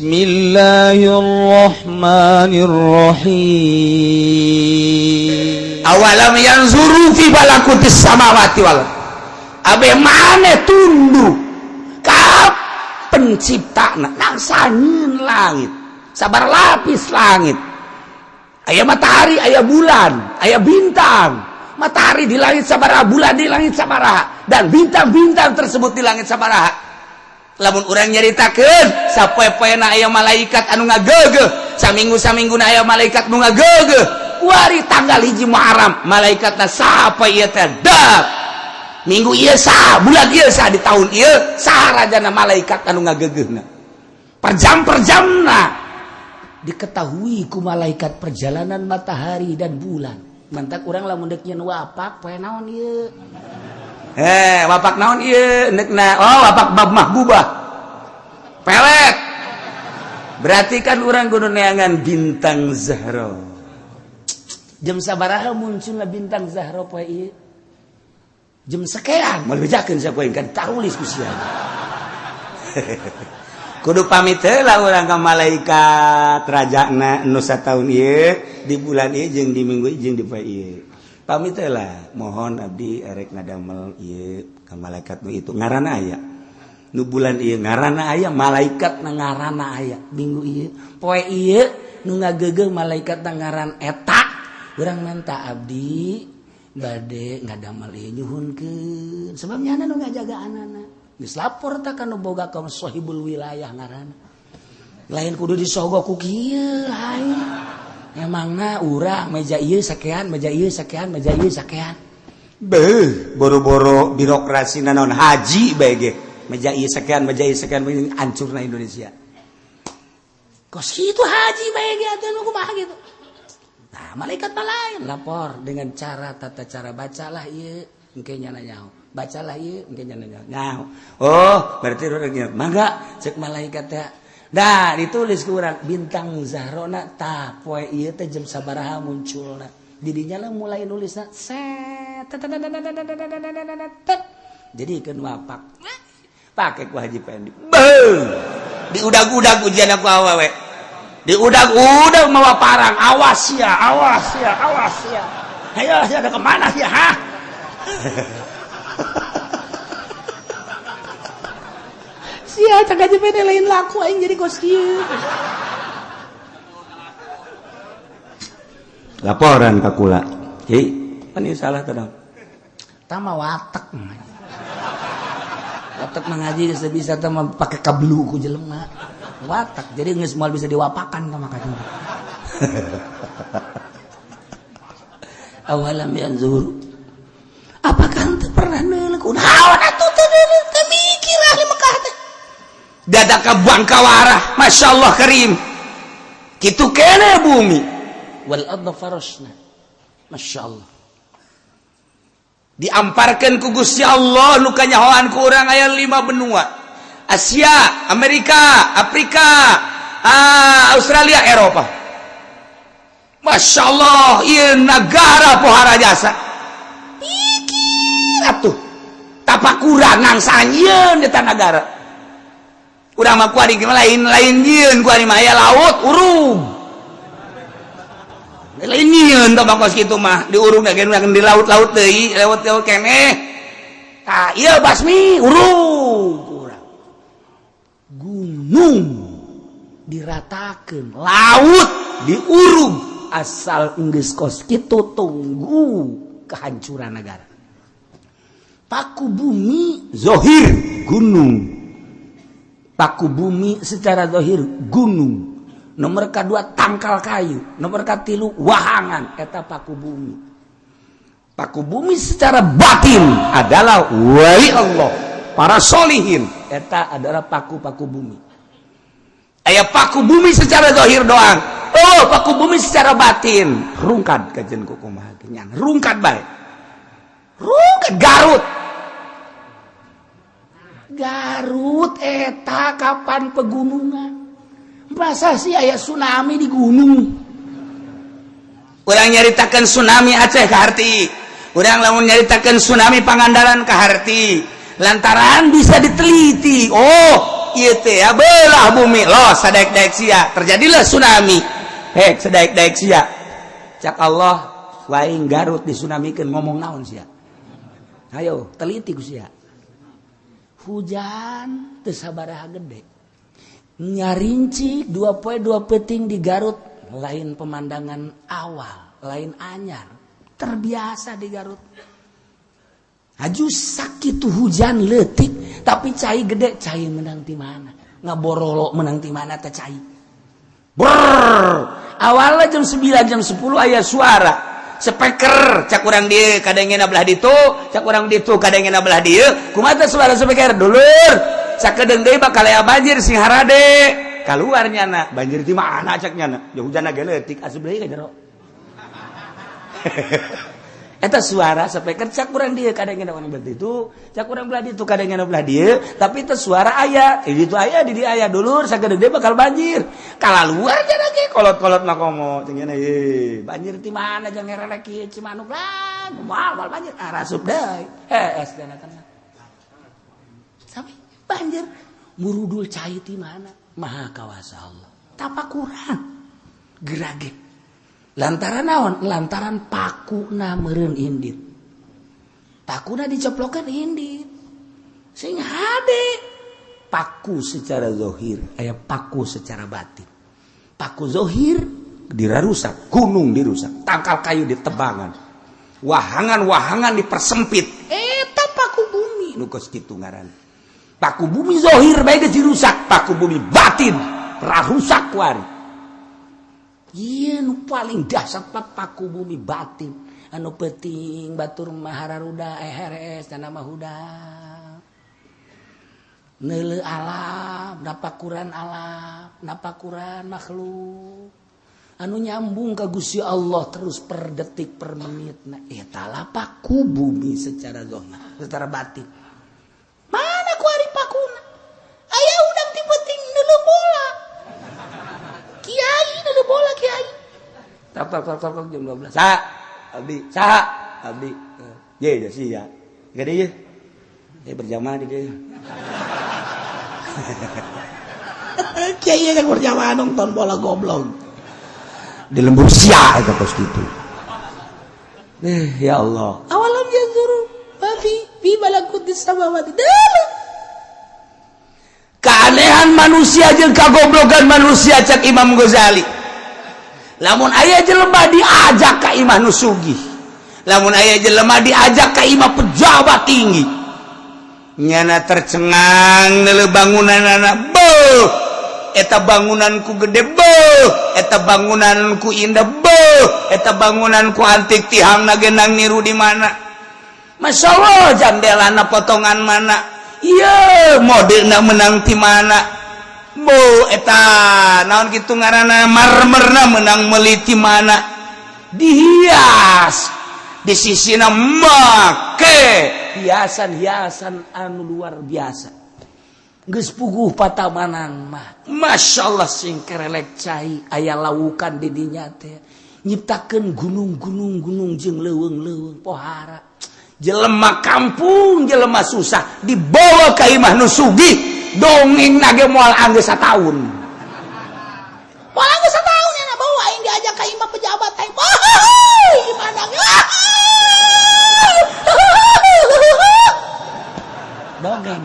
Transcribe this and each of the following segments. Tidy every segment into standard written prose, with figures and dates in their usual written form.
Bismillahirrahmanirrahim. Awalam yanzuru fi malakutis samawati wal abe maneh tunduk ka penciptana nangsanyeun langit sabar lapis langit, aya matahari, aya bulan, aya bintang. Matahari di langit sabaraha, bulan di langit sabaraha, dan bintang-bintang tersebut di langit sabaraha. Lamun urang nyaritakeun sapoe-poena aya malaikat anu ngagegeh, saminggu samingguna aya malaikat nu ngagegeh. Kuari tanggal 1 Muharram malaikatna sapa ieu teh? Dak minggu ieu sah, bulan ieu sah, di tahun ieu sah rajana malaikat anu ngagegehna. Per jam per jamna diketahui ku malaikat perjalanan matahari dan bulan. Mantak urang lamun deuk nyeun wapak, poe naon ieu? Eh, wapak naon ieu neukna? Oh, wapak bab mahbubah pelet. Berarti kan urang kudu neangan bintang Zahra jam sabaraha munculna, bintang Zahra poe ieu jam sekian. Moal bejakeun sapoe kan tarulis ku sia. Kudu pamit heula urang ka malaikat rajana nu sataun ieu, di bulan ieu, jeung di minggu ieu, jeung di poe ieu. Pamit heula, mohon abdi erek ngadamel ieu ka malaikat nu itu ngaranna aya, nu bulan ieu ngaranna aya, malaikat na ngaranna aya, minggu ieu poe ieu nu ngagegeh malaikat na ngaran eta. Urang minta, abdi bade ngadamel ieu, nyuhunkeun, sebab nyana nu ngajagaan. Geus lapor tak ka nu boga, ka sahibul wilayah ngaranna. Lain kudu disogo ku kieu, lain. Emangna urang meja ieu sakean, meja ieu sakean, meja ieu sakean. Beuh, boro-boro birokrasi naon, haji bae ge meja ieu sakean, meja ieu sakean, hancurna Indonesia. Kos kitu haji bae ge atuh nu kumaha gitu. Nah, malaikat mah lain, lapor dengan cara tata cara, bacalah ieu engke nyana nyaho, bacalah ieu engke nyana nyaho. Oh, berarti urang mangga cek malaikat teh. Dah ditulis ku urang bintang Zahrona tah poe ieu teh jam sabaraha munculna. Didinya lah mulai nulisna set, jadi keun wapak pake ku Haji Pendi. Beuh, diudag-udag ujian aku awewe, diudag-udag mawa parang, awas ya, awas ya, awas ya, ayo ya, ada kemana ya, ha? Sia cak Haji Pendi lain laku aing jadi kos kieu. Laporan ka kula. Ki, pan ieu salah teh dong. Tama watek. Watek mengaji geus bisa teh mah pake kablu ku jelema. Watak jadi geus moal bisa diwapakan tah maka. Awalam yanzuru. Apakah henteu pernah neuleuh kunaon atuh teu neuleuh, teu mikir ahli Mekah teh. Dadaka bangkawarah, Masya Allah karim. Kitu kene bumi. Wal ardha farasna. Masya Allah. Diamparkan ku Gusti Allah nu kanyahoan ku urang aya 5 benua. Asia, Amerika, Afrika, Australia, Eropa. Masya Allah, ieu nagara pohara jasa. Pikir atuh. Tapakuran nangsa nyieun eta nagara. Urang mah kuari lain-lain nyieun, kuari mah aya laut urung. Lain nyieun tah kos kitu mah diurung ge di laut-laut deui, laut-laut keneh. Tah ieu basmi urung urang. Gunung diratakeun, laut diurung, asal enggeus kos kitu tunggu kehancuran negara. Paku bumi zohir gunung, paku bumi secara zohir gunung, nomor kedua tangkal kayu, nomor katilu wahangan, eta paku bumi. Paku bumi secara batin adalah wali Allah, para solihin, eta adalah paku-paku bumi. Aya paku bumi secara zahir doang. Oh, paku bumi secara batin rungkad kajen ku kumaha nya, rungkad bae, rungkad Garut. Garut eta kapan pegunungan? Masa sih aya tsunami di gunung? Urang nyaritakeun tsunami Aceh kaharti, urang lamun nyaritakeun tsunami Pangandaran kaharti, lantaran bisa diteliti. Oh, Ieu teh ya belah bumi lo sadaek-daek sia, terjadilah tsunami. Hek sadaek-daek sia. Cak Allah, waing Garut disunamikeun, ngomong naon sia? Ayo teliti ku sia. Hujan teu sabaraha gede. Nyarinci 2 poe 2 peuting di Garut, lain pemandangan awal, lain anyar, terbiasa di Garut. Aju sakit hujan letik tapi cai gede, cai menang di mana? Ngaborolo menang di mana teh cai? Brrr, awalnya jam 9, jam 10 aya suara speaker, cak urang dieu kadangena belah ditu, cak urang ditu kadangena belah dieu. Kumaha teh suara speaker? Dulur, sakedeung deui bakal aya banjir, sing harade. Keluar nyana, banjir di mana? Cak nyana, ya hujan ge leutik, asup deui ka jero. Eta suara speaker, cak urang dieu kadangena urang belah ditu, cak urang belah ditu kadangena belah dieu, tapi itu suara aya di ditu, aya di dieu aya, dulur, sakedeung deui bakal banjir. Kalaluar cenah ge kolot-kolot mah komo cenah, ye banjir di mana? Jangan ngerelek ieu Cimanuk lah, moal moal banjir. Ah, rasup deui, hees dana tenang sampai banjir murudul. Cai di mana? Maha kawasa Allah. Tapakuran gerage lantaran naon? Lantaran pakuna meureun indit, pakuna dicoplokan indit sing hade. Paku secara zohir aya, paku secara batin. Paku zohir dirarusak, gunung dirusak, tangkal kayu ditebangan, wahangan-wahangan dipersempit. Eta paku bumi nu kos kitu ngaran. Paku bumi zohir bae geus dirusak, paku bumi batin rarusak kuari. Iya, nu paling dahsyat paku bumi batin, anu penting batur mahararuda eheres dan nama hudang neuleu alam, napakuran alam, napakuran makhluk anu nyambung ka Gusti Allah terus per detik, per menit. Nah, eta lah paku bumi secara zahir. Secara batin mana kuari pakuna? Aya udang ti penting neuleu bola, kiai neuleu bola, kiai tak tak tak tak jam 12. Sa abdi, sa abdi ye ya sih ya gede ye ye berjamaah di dia. Kiai kan berjamaah nonton bola, goblok, di lembur sia eta kos kitu. Eh, ya Allah. Awalam yanzuru ma fi fi malakutis samawati. Keanehan manusia jeung kagoblogan manusia, cak Imam Ghazali, lamun aya jelema diajak ka imah nu sugih, lamun aya jelema diajak ka imah pejabat tinggi, nyana tercengang neuleu bangunan anak. Beuh, eta bangunanku gede, beuh, eta bangunanku indah, beuh, eta bangunanku antik, tihang genang niru di mana. Masya Allah, jandelana potongan mana, iya, modelna menang ti mana. Bu, eta naon kitu ngaranna, marmerna menang meuli ti mana, dihias di sisina make hiasan-hiasan anu luar biasa. Geus puguh patamanan mah Masya Allah, sing kerelek cai aya laukan di dinya teh, nyiptakeun gunung-gunung, gunung jeung leuweung-leuweung. Pohara jelema kampung, jelema susah dibawa ka imah nu sugih, dongeng nage moal anggeus sataun. Moal anggeus sataun ya bawa aing diajak ka imah pejabat aing. Wah, gimana? Dongeng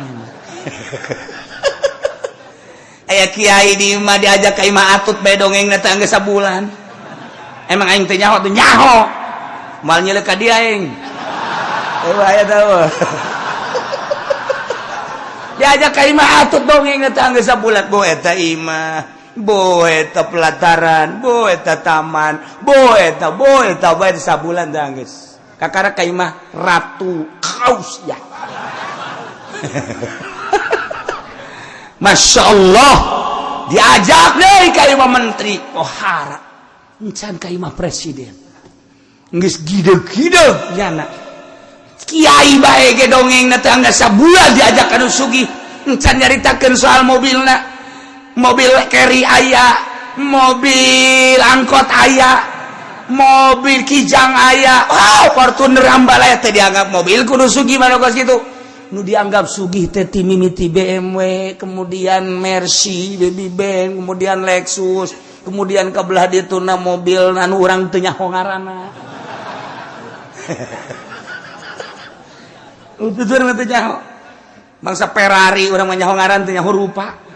aya kiai di imah diajak ka imah atut bae, dongeng teh anggeus sabulan. Emang aing teh nyaho? Teh nyaho, moal nyelek ka dia aing. Eh, aya tahu diajak ka imah atut, dongeng teh anggeus sabulan. Bo eta imah, bo eta pelataran, bo eta taman, bo eta, bo eta bae, sabulan teh anggeus kakara ka imah ratu kaus ya. Masya Allah, diajak deh ka imah menteri, pohara encan ka imah presiden geus gideg-gideg. Nyana kiai bae ge dongeng teh anggeus sabulan diajak ka nu sugih, encan nyaritakeun soal mobilna. Mobil carry aya, mobil angkot aya, mobil kijang aya, wow, Fortuner, Ambalaya teh dianggap mobil kudu sugih mana kos kitu. Nu dianggap sugih teh ti mimiti BMW, kemudian Mercy, Baby Benz, kemudian Lexus, kemudian ke belah dituna mobil anu urang teu nyaho ngaranna. Tutur mah teu nyaho. Bangsa Ferrari urang mah nyaho ngaran, teu nyaho rupa.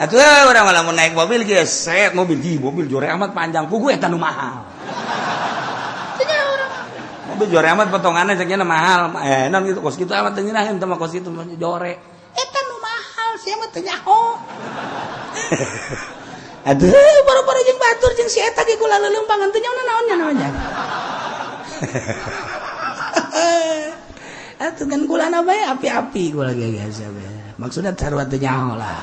Atuh urang mah lamun naik mobil geus set mobil ji mobil jore amat panjang, puguh eta nu mahal. Teu nyaho urang. Mobil jore amat potonganna ceknya mahal. Eh, non gitu kos kitu amat teu ngeunah teh mah, kos kitu mah jore. Eta nu mahal sia mah teu nyaho. Aduh, Baru-baru jeung batur jeung si eta ge kula leuleumpangan teu nyaho naon nya naonnya. Atuh kan kulana bae api-api kula ge biasa bae. Maksudnya sarua teu nyaho lah.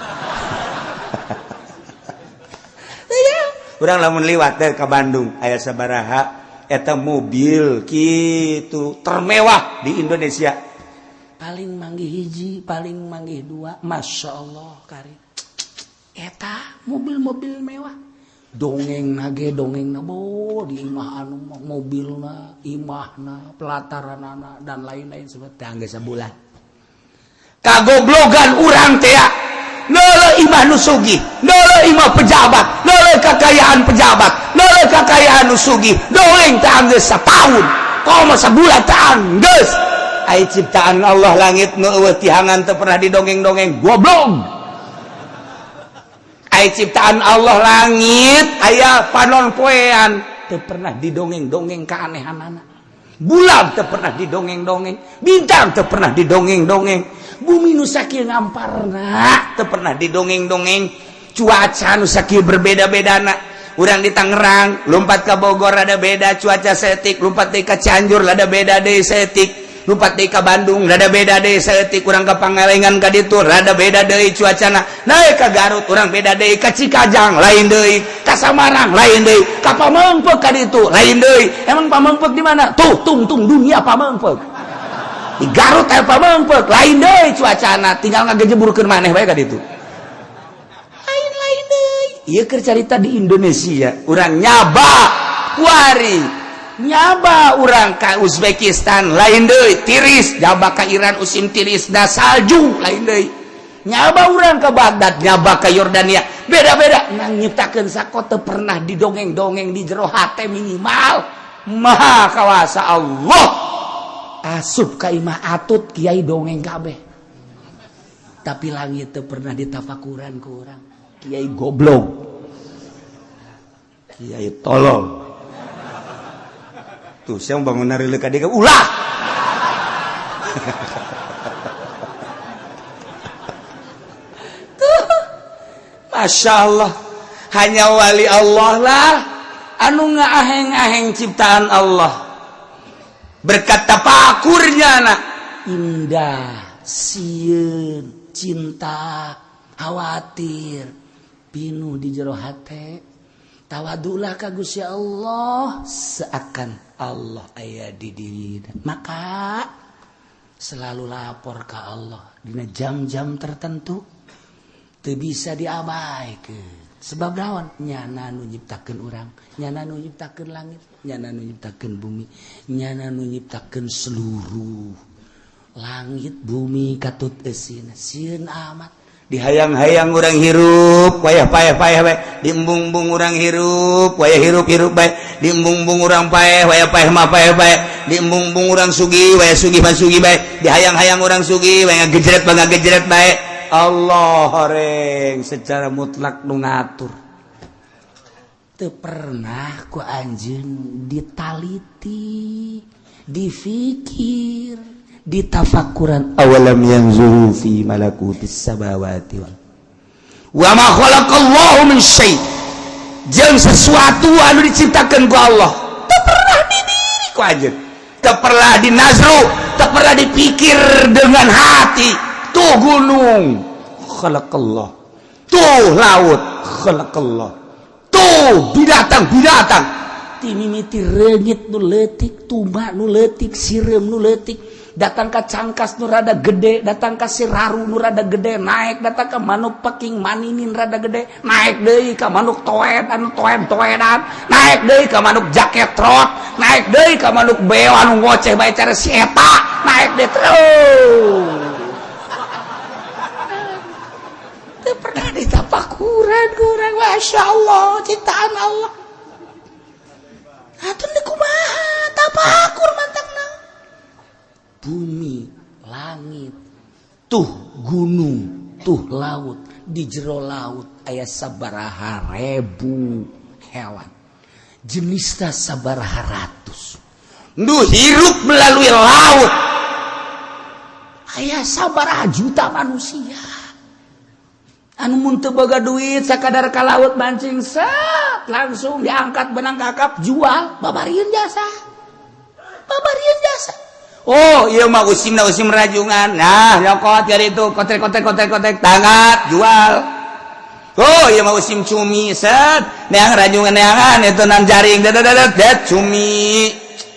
Teu nyaho. Urang lamun liwat teh ka Bandung aya sabaraha eta mobil kitu termewah di Indonesia. Paling manggih hiji, paling manggih dua, Masya Allah kari. Eta mobil-mobil mewah. Dongeng nage dongeng na bo di imah anu mah mobilna, imahna, pelataranana dan lain-lain seperti tangga sebulan. Kagoblogan urang teh ya. Neuleuh imah nu sugih, neuleuh imah pejabat, neuleuh kakayaan pejabat, neuleuh kakayaan nu sugih, dongeng teh anggeus sataun, komo sabulan teh anggeus. Ai ciptaan Allah langit nu eueuh tihangan teu pernah didongeng-dongeng, goblok. Ai ciptaan Allah langit aya panon poean teu pernah didongeng-dongeng keanehanana. Bulan teu pernah didongeng-dongeng, bintang teu pernah didongeng-dongeng, bumi nu sakieu ngamparna teu pernah didongeng-dongeng, cuaca nu sakieu berbeda-bedana. Urang di Tangerang lompat ke Bogor ada beda cuaca setik, lompat deui ka Cianjur ada beda deui setik, lompat deui ka Bandung rada beda deui saeutik, urang ka Pangalengan ka ditu rada beda deui cuacana, naik ka Garut urang beda deui, ka Cikajang lain deui, ka Samarang lain deui, ka Pameungpeuk ka ditu lain deui. Emang Pameungpeuk di mana tuh? Tungtung dunia Pameungpeuk di Garut aya Pameungpeuk lain deui cuacana, tinggal ngagejeburkeun maneh bae ka ditu, Lain-lain deui. Ieu keur carita di Indonesia. Urang nyaba kuari nyaba urang ka Uzbekistan lain deui tiris, nyaba ka Iran musim tiris da salju lain deui, nyaba urang ke Baghdad, nyaba ka Yordania beda-beda. Nang nyiptakeun sako teu pernah didongeng-dongeng di jero hate minimal. Maha kawasa Allah. Asup ka imah atut kiai dongeng kabeh, tapi langit teu pernah ditafakuran ku urang. Kiai goblok, kiai tolol. Tuh siang bangun nari ka dia ulah. Tuh, Masya Allah, hanya wali Allah lah anu ngaaheng-aheng ciptaan Allah berkat tapakurnya anak Indah, sieun, cinta, khawatir pinuh di jero hate. Tawadulah ka Gusti Allah seakan Allah aya di diri, maka selalu lapor ke Allah dina jam-jam tertentu, teu bisa diabaikan. Sebab naon? Nyana nu nyiptakeun urang, nyana nu nyiptakeun langit, nyana nu nyiptakeun bumi, nyana nu nyiptakeun seluruh langit bumi katut eusina. Sieun amat. Dihayang-hayang urang hirup wayah payah-payah bae, diembung-embung urang hirup wayah hirup-hirup bae, diembung-embung urang paeh wayah paeh mah paeh bae, diembung-embung urang sugih wayah sugih mah sugih bae, dihayang-hayang urang sugih wayah ngagejret mah ngagejret bae. Allah horeng secara mutlak nu ngatur. Teu pernah ku anjeun ditaliti, difikir, ditafakuran. Awalam yanzuru fi malakutis samawati wal wa ma khalaqallahu min syai', jeung sesuatu anu diciptakeun ku Allah teu pernah didiri ku anjeun, teu pernah dinazru, teu pernah dipikir dengan hati. Tuh gunung khalaqallah, tuh laut khalaqallah, tuh binatang-binatang. Timimiti reungit nu leutik, tuma nu leutik, sireum nu leutik, datang ka cangkas nu rada gede, datang ka siraru nu rada gede, naik datang ka manuk peking maninin rada gede, naik deui ka manuk toed anu toed-toedan, naik deui ka manuk jaket trot, naik deui ka manuk beo anu ngoceh bae cara si eta. Naik deh terus. Teu pernah ditapakuran kurang, Masya Allah, ciptaan Allah. Atuh deui kumaha tapakur mantakna. Bumi, langit, tuh gunung, tuh laut, di jero laut aya sabaraha ribu hewan. Jenisna sabaraha ratus. Nu hirup melalui laut. Aya sabaraha juta manusia. Anu mun teu boga duit sakadar ka laut mancing set langsung diangkat benang kakap jual babarieun jasa. Babarieun jasa. Oh, iya mah usimna usim rajungan. Nah, nyokot dari itu kotek kotek kotek kotek tangat jual. Oh, iya mah usim cumi set neang rajungan neangan itu nan jaring dadat dat cumi.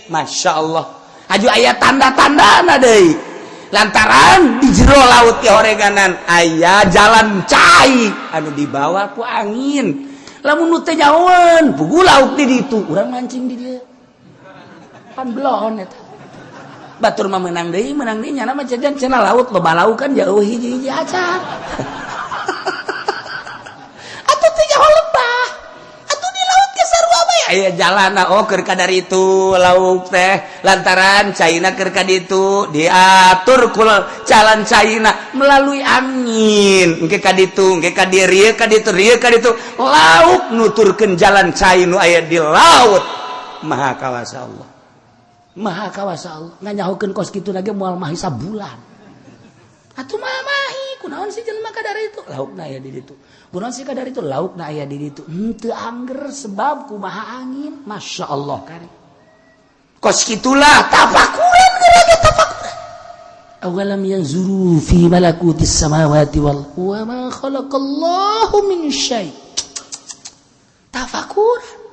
Masya Allah. Aju aya tanda-tandana deui. Lantaran di jero laut di horeganan aya jalan cai anu dibawa ku angin. Lamun nu teu nyahoeun puguh lauk di ditu, urang mancing di dieu. Pan belon eta. Batur mah menang deui nyana mah jajan cenah laut loba lauk kan jauh hiji-hiji acan. Atuh teu nyaho lebah. Atuh di laut ge sarua bae aya jalana oh keur kadar itu lauk teh lantaran caina keur ka ditu diatur ku jalan caina melalui angin engke ka ditu engke ka dieu rieu ka ditu rieu ka ditu lauk nuturkeun jalan cai nu aya di laut. Maha kawasa Allah. Maha kawasa Allah. Nganyahokeun kos kitu lagi moal mahi sabulan. Atuh mah mahi kunaon sih jelema kadar itu laukna aya di ditu. Kunaon sih kadar itu laukna aya di ditu. Henteu angger sebab kumaha angin. Masya Allah kari. Kos kitulah tafakuran geura tafakuran. Awalam yanzuru fi malakutis samawati wal wa ma khalaqallahu min syai. Tafakuran.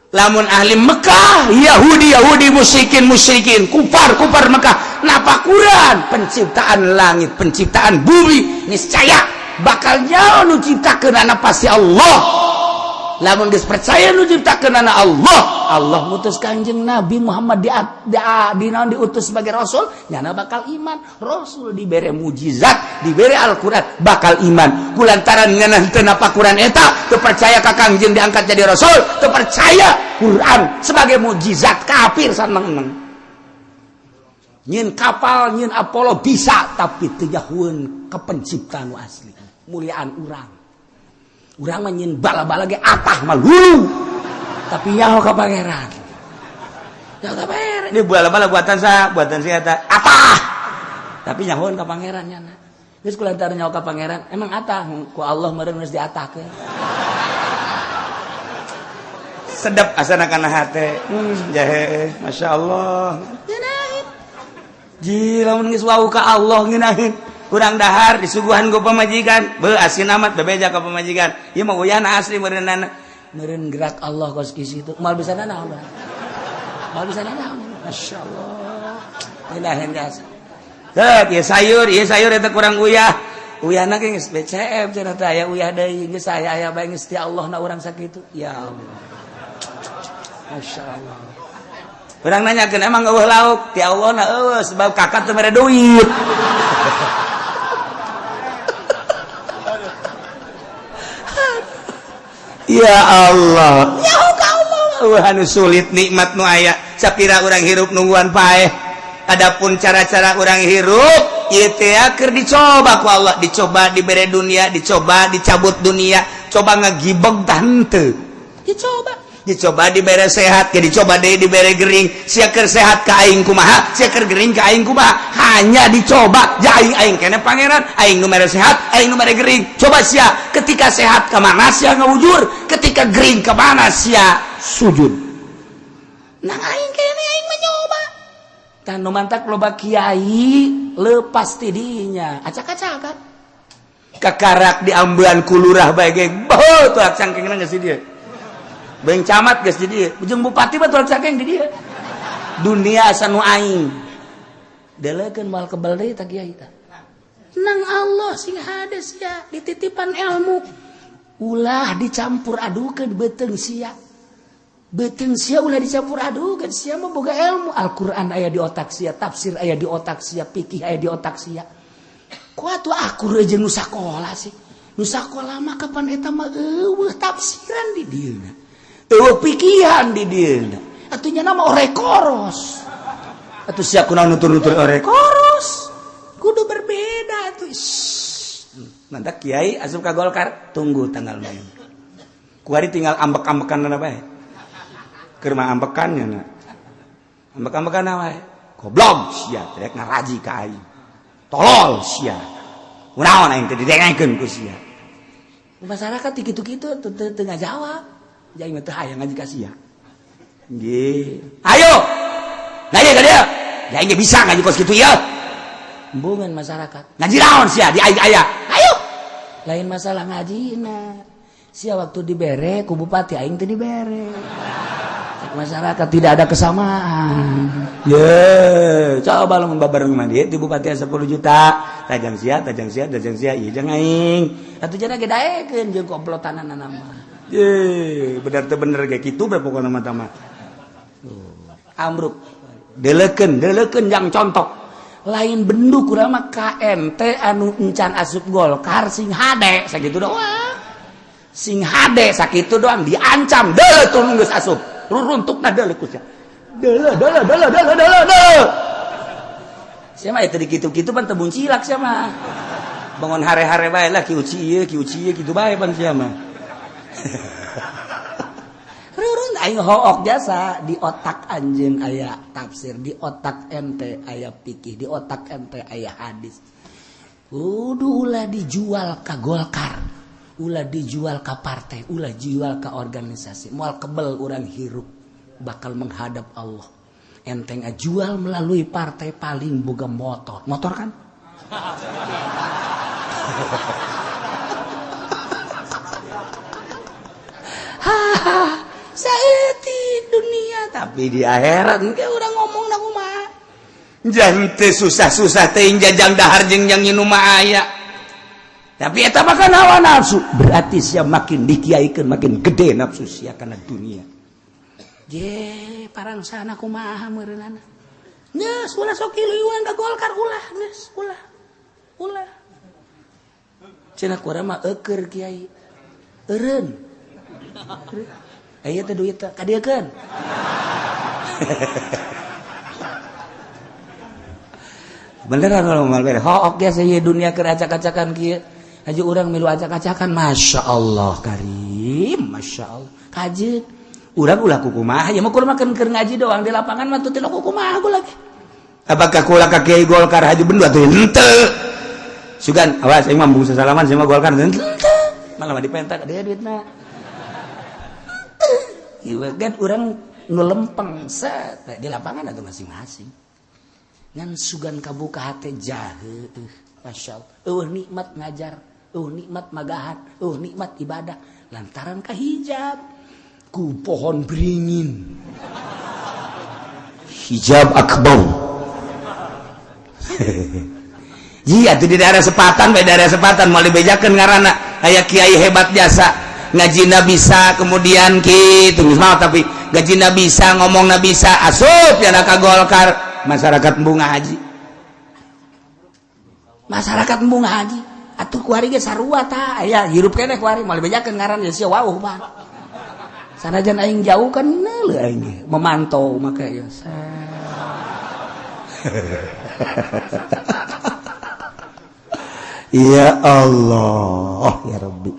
Lamun ahli Mekah, Yahudi Yahudi, musyrikin musyrikin, kufar kufar Mekah napakuran penciptaan langit, penciptaan bumi, niscaya bakal nyaho nu ciptakeun anak pasti Allah. Lamun geus percaya nu ciptakeun anak Allah, Allah mutus Kanjeng Nabi Muhammad di naon diutus sebagai rasul, nyana bakal iman. Rasul dibere mujizat, dibere Al-Qur'an, bakal iman. Kulantaran nyana teu napakuran eta, teu percaya ka Kangjeng diangkat jadi rasul, teu percaya Quran sebagai mujizat, kafir saneng-eneng. Nyin kapal, nyin Apollo bisa, tapi teu nyahoeun ka pencipta nu asli. Muliaan urang. Urang mah nyin bala-bala ge atah mah lulu. Tapi nyaho ka pangeran. Nyaho ka pangeran. Ini bala-bala buatan sa, buatan si eta. Atah. Tapi nyahoeun ka pangeran nyana. Geus kulantaran nyaho ka pangeran, emang atah ku Allah meureun geus diatahkeun. Sedap asana kana hate. Jahe, Masya Allah. Ngeunahin. Ji lamun geus wau ka Allah ngeunahin. Kurang dahar disuguhan ku pamajikan, beuh asin amat bebeja ka pamajikan. Ieu mah uyahna asli meureunana. Meureun gerak Allah kos kieu itu. Moal bisa nanaon. Moal bisa nanaon. Masya Allah. Ngeunahin jasa. Teu, ieu sayur eta kurang uyah. Uyahna ge geus BCM cenah teh aya uyah deui geus aya aya bae geus ti Allah na urang sakitu. Ya Allah. Masya Allah. Urang nanyakeun emang eueuh lauk ti Allah na eueuh sebab kakak teu mere duit. Ya Allah. Ya Allah. Eueuh anu sulit nikmat nu aya sapira urang hirup nungguan paeh. Adapun cara-cara urang hirup ieu teh keur dicoba ku Allah, dicoba dibere dunia, dicoba dicabut dunia, coba ngagibeg tah henteu. Dicoba. Dicoba dibere sehat, ya dicoba deui dibere gering. Sia keur sehat ka aing kumaha, sia keur gering ka aing kumaha. Hanya dicoba, ja aing aing keneh pangeran, aing nu mere sehat, aing nu mere gering. Coba sia ketika sehat ka mana sia ngawujur, ketika gering ka mana sia sujud. Nang aing keneh aing menyoba. Tah nu mantak loba kiai lepas ti dinya, acak-acakan. Kakarak diambean ku lurah bae ge, beuh tuh cangkengna geus di dieu. Beng camat geus di dieu, jeung bupati mah tuh cangkeng di dieu. Dunia asa nu aing. Deleukeun moal kebel deui tah kiai tah. Nang Allah sing hade sia dititipan ilmu. Ulah dicampur adukeun beuteung sia. Beuteung sia ulah dicampur adukan, sia mah boga ilmu. Al-Qur'an aya di otak sia, tafsir aya di otak sia, fikih aya di otak sia. Ku atuh akur jeung nu sakola sih. Nu sakola mah kapan eta mah eueuh tafsiran di dieuna. Eueuh pikihan di dieuna. Atuh nya nama ore koros. Atuh sia kunaon nutur-nutur ore koros. Kudu berbeda atuh. Mantap kiai asup ka Golkar, tunggu tanggal main. Kuari tinggal ambek-ambekan bae. Keur mah ambekan nya na. Ambek-ambekan wae. Goblok sia, rek ngaraji ka aing. Tolol sia. Kunaon aing teh didengekeun ku sia. Masyarakat kitu-kitu teu teu ngajawab. Aing mah teu hayang ngaji ka sia. Nggih. Ayo. Ngaji ka dieu. Aing ge bisa ngaji kos kitu ieu. Embungan masyarakat. Ngaji naon sia di aing aya. Ayo. Lain masalah ngajina. Sia waktu dibere ku bupati, aing teu dibere. Masyarakat tidak ada kesamaan. Ye, coba lu babareng mah di bupati 10 juta, tajang sia, tajang sia, tajang sia, ieu jeung aing. Atuh jana ge daekeun jeung komplotanana mah. Ye, bener teu bener ge kitu bae pokona mah tama. Amruk. Deleukeun, deleukeun jang contok. Lain bendu kurang mah KMT anu encan asup Golkar sing hade sakitu doang. Sing hade sakitu doang diancam deuleu tuh geus asup. Ruruntukna deuleu ku sia. Deuleu deuleu deuleu deuleu deuleu deuleu. Sia mah teu dikitu-kitu pan teu muncilak sia mah. Bangun hare-hare bae lah ki uci ieu ki uci ieu kitu bae pan sia mah. Rurun aing hook jasa di otak anjeun aya tafsir, di otak ente aya fikih, di otak ente aya hadis. Kudu ulah dijual ka Golkar, ulah dijual ka partai, ulah jual ka organisasi. Moal kebel urang hirup bakal menghadap Allah. Enteng jual melalui partai paling boga motor. Motor kan? Hahaha, saeutik dunia tapi di akhirat engke urang ngomong na kumaha. Jang teu susah-susah teuing jajang dahar jeung jang nginum mah aya. Tapi eta mah kan hawa nafsu. Berarti sia makin dikiaikeun makin gede nafsu sia kana dunia. Je, parang sana kumaha meureunana. Geus ulah sok kiluan ka Golkar ulah geus ulah. Ulah. Cenah kurang mah eueur kiai. Eureun. Aya teh duit teh kadieukeun. Beneran kalau mal bere. Hook biasa ieu dunia keur acak-acakan kieu. Haji urang milu acak-acakan, Masya Allah karim, Masya Allah. Kajeun urang ulah kukumaha, ya mah kudu makan keur ngaji doang di lapangan mah teu kukumaha gua lagi. Apakah kula ka Kiai Golkar haji bendu atuh henteu. Sugan awas aing mah bungsa salaman sama Golkar henteu. Malah mah dipentak dia duitna. Ieu kan urang nu lempeng set di lapangan atuh masing-masing. Ngan sugan kabuka hate jahe, Masya Allah. Eueuh nikmat ngajar, eueuh nikmat magahan, eueuh nikmat ibadah lantaran kahijab ku pohon beringin. Hijab akbar. Iya tuh di daerah Sepatan, bae daerah Sepatan mau dibejakeun ngaranna aya kiai hebat jasa ngajina bisa kemudian kitu geus mah tapi ngajina bisa ngomongna bisa asup ya ka Golkar masyarakat embung ngaji. Masyarakat embung ngaji atuh kuari ge sarua tah aya hirup keneh kuari moal dibejakeun ngaran ya sia wauh mah. Sanajan aing jauh kan neuleuh aing ge memantau make ya. Ya Allah ya Rabbi.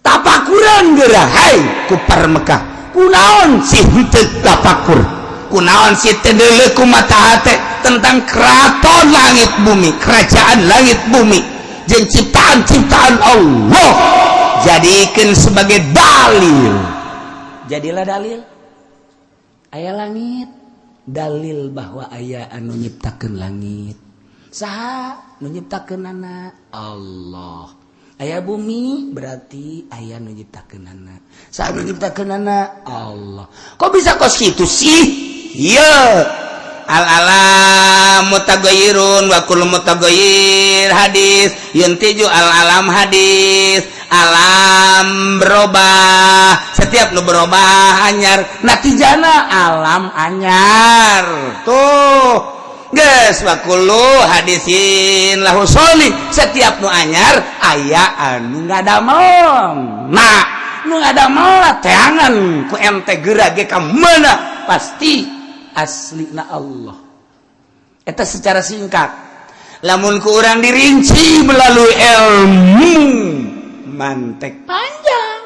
Tapakuran geura hai kupar Mekah. Kunaon sih henteu tapakur? Kunaon sih teu deuleu ku mata hate tentang keraton langit bumi, kerajaan langit bumi jeung ciptaan-ciptaan Allah. Jadikan sebagai dalil. Jadilah dalil. Aya langit, dalil bahwa aya anu nyiptakeun langit. Saha nu nyiptakeunana? Allah. Aya bumi berarti aya nu nyiptakeunana. Saha nu nyiptakeunana? Allah. Kok bisa kos kitu sih? Ieu al alam mutaghayyirun wa kullu mutaghayyir hadis yantiju al alam hadis alam berubah, Setiap nu berubah anyar, natijana alam anyar. Tuh geus, wa kullu hadisin lahu soni, setiap nu anyar aya anu ngadamel. Nah, nu ngadamel teangan ku ente geura ge ka mana, pasti aslina Allah. Eta secara singkat. Lamun ku urang dirinci melalui ilmu mantek panjang.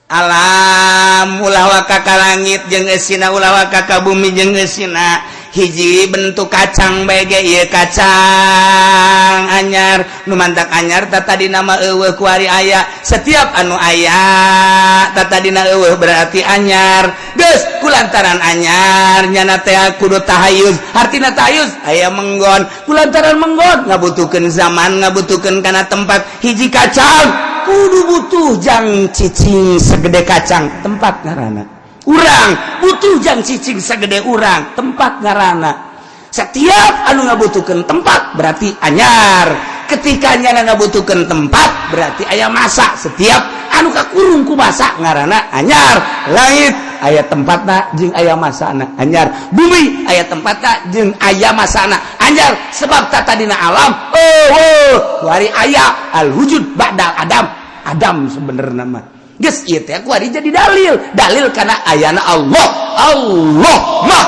Alam ulah waka ka langit jeung eusina, ulah waka ka bumi jeung eusina, hiji bentuk kacang bae ge ieu kacang anyar. Nu mantak anyar, tadina mah euweuh, kuari aya. Setiap anu aya tadina euweuh, berarti anyar. Geus, kulantaran anyar nyana teh kudu tahayuz. Artina tahayuz aya menggon. Kulantaran menggon ngabutuhkeun zaman, ngabutuhkeun kana tempat. Hiji kacang kudu butuh jang cicing segede kacang, tempat ngaranna. Urang butuh jang cicing segede urang, tempat ngaranna. Setiap anu ngabutuhkeun tempat berarti anyar. Ketika nyana ngabutuhkeun tempat, berarti aya masa. Setiap anu kakurung ku masa ngaranna anyar. Langit aya tempatna jeung aya masana, anyar. Bumi aya tempatna jeung aya masana, anyar. Sebab tadina alam oh kuari aya, al wujud ba'dal adam. Adam sebenarnya mah geus ieu teh kuari jadi dalil, dalil karena ayana Allah. Allah mah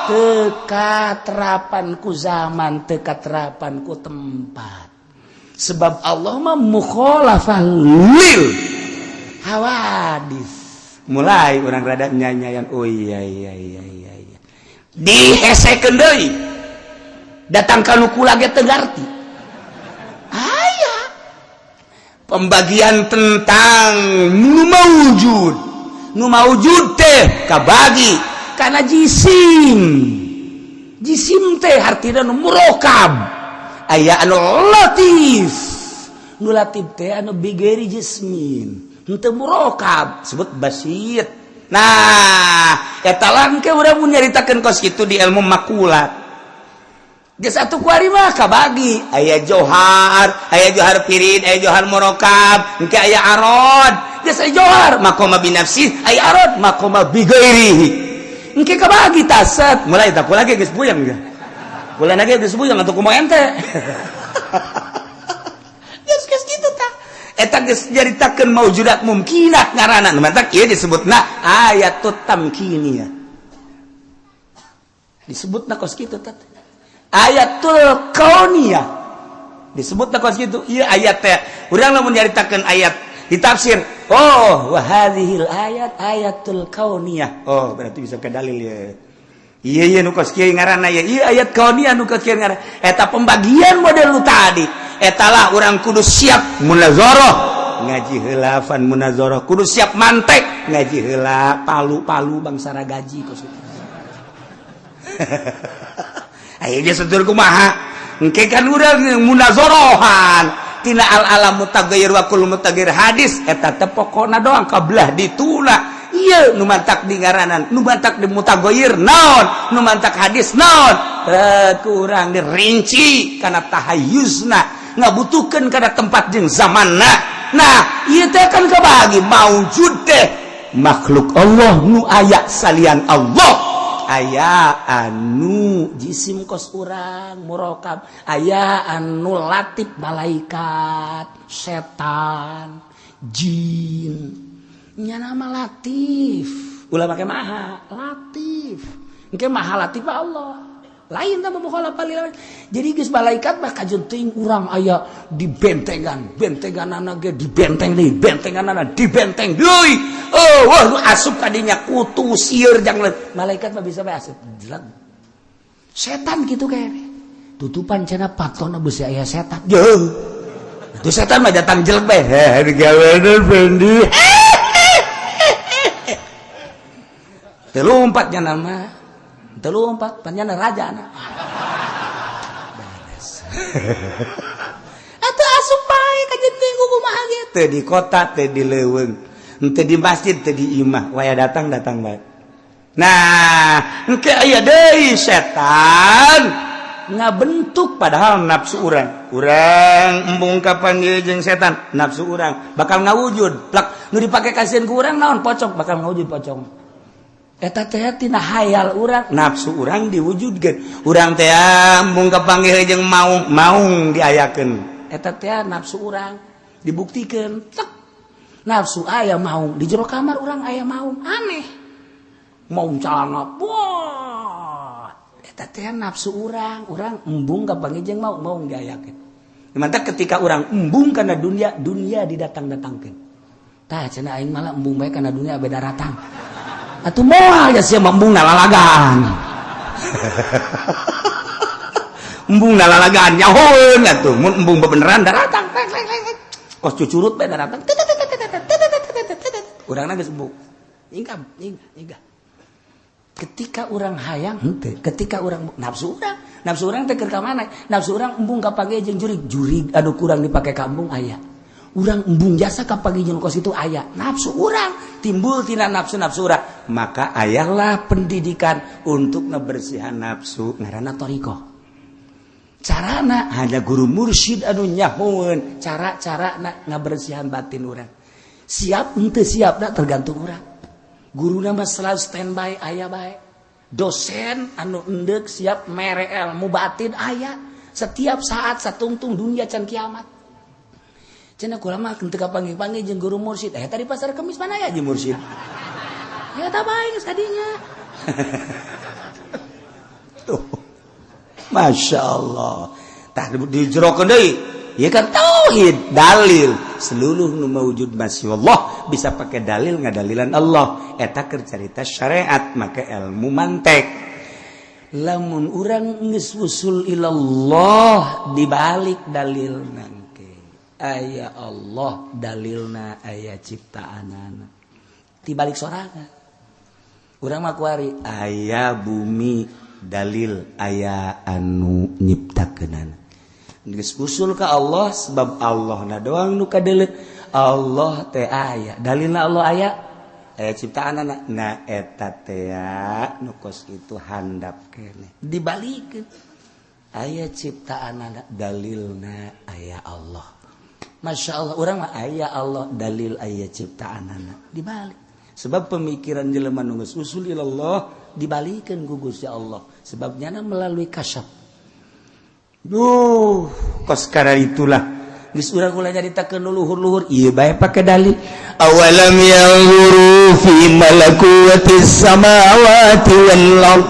teu katerapan ku zaman, teu katerapan ku tempat, sebab Allah mah mukhalafah lil hawadis. Mulai orang rada nyanyian, oh iya, dihesekeun deui, datang ka nu kula ge teu ngarti. Aya pembagian tentang nu maujud. Nu maujud teh kabagi karena jisim. Jisim teh artina nu murokab, aya anu latif. Nu latif teh anu bighairi jismin, henteu murokab, sebut basit. Nah, eta langke urang mun nyaritakeun kos kitu di ilmu makulat. Geus atuh, kuari mah kabagi, aya johar, aya johar pirid, aya johar murokab, engke aya arod. Geus, aya johar maqama binafsi, aya arod maqama bighairihi. Engke kabagi taset, mulai tak lagi geus puyeng ge. Kula lagi geus puyeng atuh, kumaha ente? Geus geus kitu tah. Eta geus nyaritakeun maujudat mumkinat ngaranna. Nu matak ieu disebutna ayatut tamkiniyah. Disebutna kos kitu teh. Ayatul kauniyah disebut kos gitu. Iya, ayat teh urang lamun nyaritakeun ayat ditafsir, oh, wa hadhil ayat ayatul kauniyah, oh berarti bisa ke dalil ya. Iya, nu kos kieu ngaranna ya. Iya, ayat kauniyah nu kos kieu ngaranna. Eta pembagian model nu tadi. Eta lah urang kudu siap munazarah, ngaji heula fan munazarah, kudu siap mantek, ngaji heula palu-palu bangsa gaji kos kitu. Ayeuna setur kumaha? Engke kan urang munazarahan tina al alam mutaghayyir wa kullu mutaghayyir hadis. Eta teh pokona doang kabelah dituna. Ieu nu mantak di ngaranan, nu mantak di mutaghayyir naon, nu mantak hadis naon, kurang dirinci kana tahayyuzna, ngabutuhkeun kana tempat jeung zamanna. Nah, ieu teh kan kabagi maujud teh makhluk Allah nu aya salian Allah. Aya anu jisim kos urang murokab, aya anu latif, malaikat, setan, jin. Nya nama latif, ulah make maha latif. Engke maha latif Allah lain tah, mukhalafah lil. Jadi geus, malaikat mah kajeun teuing urang aya di bentengan, bentenganana ge di benteng deui, bentenganana di benteng deui. Oh wah, nu asup kadinya kutu sieur jang malaikat mah bisa bae asup jelek. Setan gitu kayaknya tutupan cenah patona besi aya setan. Jeuh, tuh setan mah datang jelek bae, heh digawean bendi teu lumpat nya nama teu lumpat panjana raja na beres. Atuh asup bae ka teuing kumaha ge, teu di kota, teu di leuweung, teu di masjid, teu di imah, waya datang datang bae. Nah, engke aya deui setan. Ngabentuk padahal nafsu urang. Urang embung kapanggih jeung setan, nafsu urang bakal ngawujud. Plak nu dipake kasieun ku urang naon? Pocong, bakal ngawujud pocong. Eta teh tina hayal urang, nafsu urang diwujudkeun. Urang teh embung kapanggih jeung maung, maung diayakeun. Eta teh nafsu urang dibuktikan. Tek. Nafsu aya maung di jero kamar urang, aya maung aneh, maung calana. Wah, eta teh nafsu urang. Urang embung kapanggih jeung maung, maung diayakeun. Mantap, ketika urang embung karena dunia, dunia didatang-datangkeun. Tah, cenah aing malah embung bae kana dunia beda datang. Atuh moal ya sia embung nalalagaan. Embung nalalagaan nyahoeun atuh, mun embung bebeneran daratang. Kos cucurut bae daratang. Urangna geus embung. Nyingkam, nyingkah. Ketika urang hayang henteu, ketika urang nafsu urang, nafsu urang teh keur ka mana? Nafsu urang embung kapanggih jeung jurig, jurig anu kurang dipake ka embung aya. Urang embung jasa kapanggih jeung kos itu aya. Nafsu urang timbul tina nafsu-nafsu urang, maka ayalah pendidikan untuk ngebersihan nafsu ngaranna thoriqoh. Carana hanya guru mursyid anu nyahoeun cara-cara na ngabersihan batin urang. Siap henteu siap da tergantung urang. Guru mah selalu standby aya bae. Dosen anu endek siap mere ilmu batin aya setiap saat satungtung dunia can kiamat. Cenah kula mah henteu kapanggih-panggih jeung guru mursyid. Eh, tadi pasar Kemis mana ya jeung mursyid? Ya tak bae geus kadinya. Tuh. Masya Allah. Tah, dijerokeun deui. Ya kan tauhid dalil seluruh nu mawujud masya Allah bisa pakai dalil ngadalilan Allah. Eta keur carita syariat, maka ilmu mantek. Lamun urang geus usul ilallah, dibalik dalil nangke aya Allah, dalilna aya ciptaanana dibalik sorangan. Urang mah kuari aya bumi, dalil aya anu nyiptakeunana. Geus usul ka Allah, sebab Allah na doang nu kadeuleu. Allah teh aya dalilna, Allah aya, aya ciptaanana. Nah, eta teh nu kos itu handap keneh dibalikeun aya ciptaanana, dalilna aya Allah. Masya Allah, urang mah aya Allah, dalil aya ciptaanana, dibalik. Sebab pemikiran jelema nu geus usul ilallah dibalikeun ku Gusti Allah, sebabnya melalui kasyaf. Duh, kos itulah geus urang ulah nyaritakeun luhur-luhur ieu bae pake dalil. Awalam yanzuru fi malakutis samawati wal ard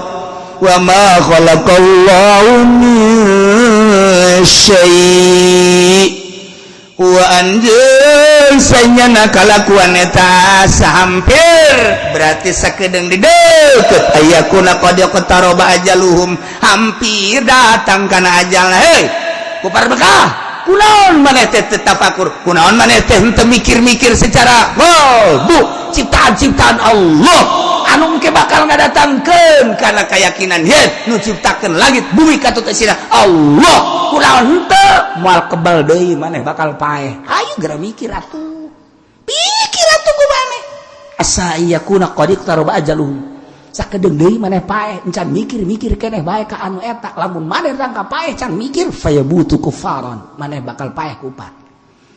wa ma khalaqallahu min syai' wa anjeun sanyana kalakuan eta sahampir, berarti sakedeung di deukeut. Ayakuna qad iqtaraba ajaluhum, hampir datang kana ajal. Hei kufar Mekah, kunaon maneh teh teu tafakur? Kunaon maneh teh henteu mikir-mikir secara wow bu ciptaan-ciptaan Allah anu engke bakal ngadatangkeun kana keyakinan ye nu ciptakeun langit bumi katut eusina Allah? Kunaon henteu? Moal kebal deui, maneh bakal paeh. Ayo geura mikir atuh, pikir atuh ku maneh. Asa yakuna qad iqtaraba ajaluhum, sakedeung deui maneh paeh, encan mikir-mikir keneh bae ka anu eta. Lamun maneh rangka paeh can mikir, fayabutu kufaran, maneh bakal paeh kupat.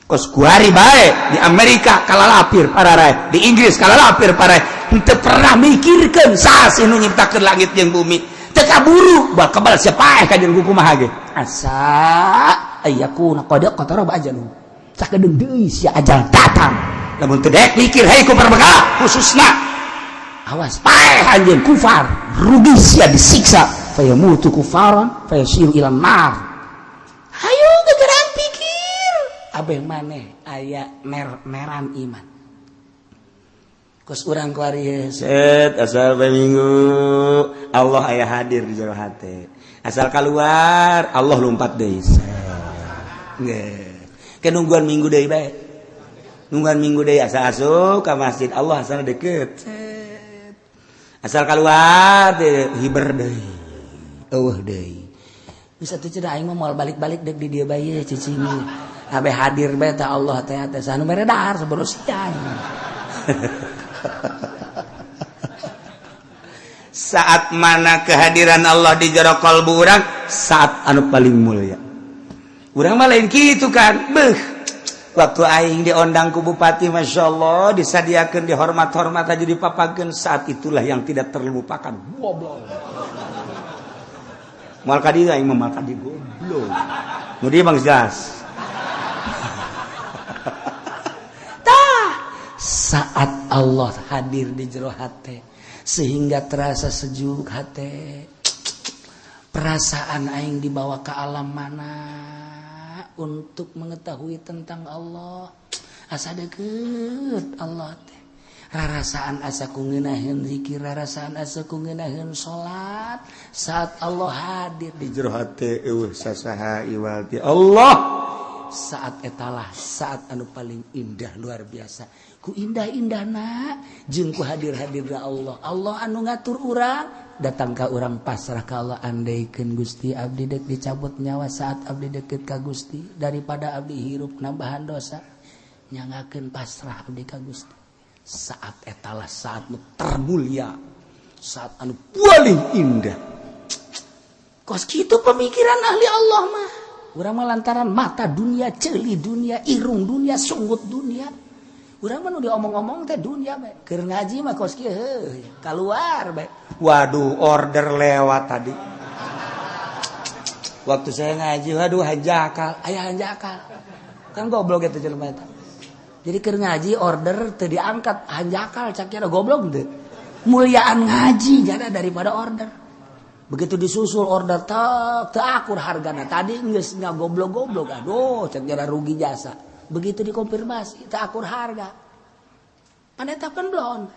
Kos kuari bae di Amerika kalalapir pararai, di Inggris kalalapir pararai, henteu pernah mikirkeun saha sih nu nyiptakeun langit jeung bumi. Teu kaburu bakal kebal sia paeh ka jeung kumaha ge. Asa ayakuna qad iqtaraba ajaluhum, sakedeung deui sia ajal datang. Lamun teu daek mikir, hei kufar Mekah khususna, awas paeh anjeun kufar, rugi sia, disiksa. Fayamutu kufaran fayasiru ila nar. Hayu gegeran pikir abeh maneh aya mer-meran iman. Kos urang kuari set asal bae minggu Allah aya hadir di jero hate, asal keluar Allah lompat deui. Nggih, nungguan minggu deui bae, nungguan minggu deui. Asal asup ka masjid Allah asal deket. Set. Asal keluar teh hiber deui, eueuh deui. Bisa tuh cenah aing mah moal balik-balik dek di dieu bae cicing. Abe hadir bae teh Allah teh teh anu mere dahar sebelum siang. Saat mana kehadiran Allah di jero kalbu urang. saat anu paling mulia. Urang mah lain kitu kan. Beuh, waktu aing diondang ku bupati, Masya Allah, disadiakan, dihormat-hormat aja, dipapakeun, saat itulah yang tidak terlupakan. Goblok, moal ka dieu aing mah, moal ka dieu, goblok. Nu dieu bang jelas. Tah, saat Allah hadir di jero hate sehingga terasa sejuk hate, perasaan aing dibawa ke alam mana untuk mengetahui tentang Allah, asa deket Allah teh, rarasaan asa ku ngeunaheun zikir, rarasaan asa ku ngeunaheun salat saat Allah hadir di jero hate, eueuh sasaha iwal ti Allah. Saat etalah saat anu paling indah, luar biasa ku indah-indahna jeung ku hadir-hadirna Allah. Allah anu ngatur urang, datang ka urang, pasrah ka Allah. Andaikeun Gusti, abdi dek dicabut nyawa saat abdi deket ka Gusti daripada abdi hirup nambahan dosa, nyangakeun pasrah abdi ka Gusti. Saat etalah saat nu termulia, saat anu paling indah. Kos kitu pemikiran ahli Allah mah. Urang mah lantaran mata dunia, ceuli dunia, irung dunia, sunggut dunia. Urang mah nu diomong-omong teh dunia bae. Keur ngaji mah kos kieu heuh, keluar bae. Waduh, order lewat tadi waktu saya ngaji. Waduh, hanjakal aya, hanjakal kan. Goblok eta jelema eta. Jadi keur ngaji order teu diangkat, hanjakal cak kira. Goblok teu? Muliaan ngaji jada daripada order. Begitu disusul order tak teu akur hargana tadi, geus goblok-goblok, aduh, cak kira rugi jasa. Begitu dikonfirmasi teu akur harga, pan eta pan belon.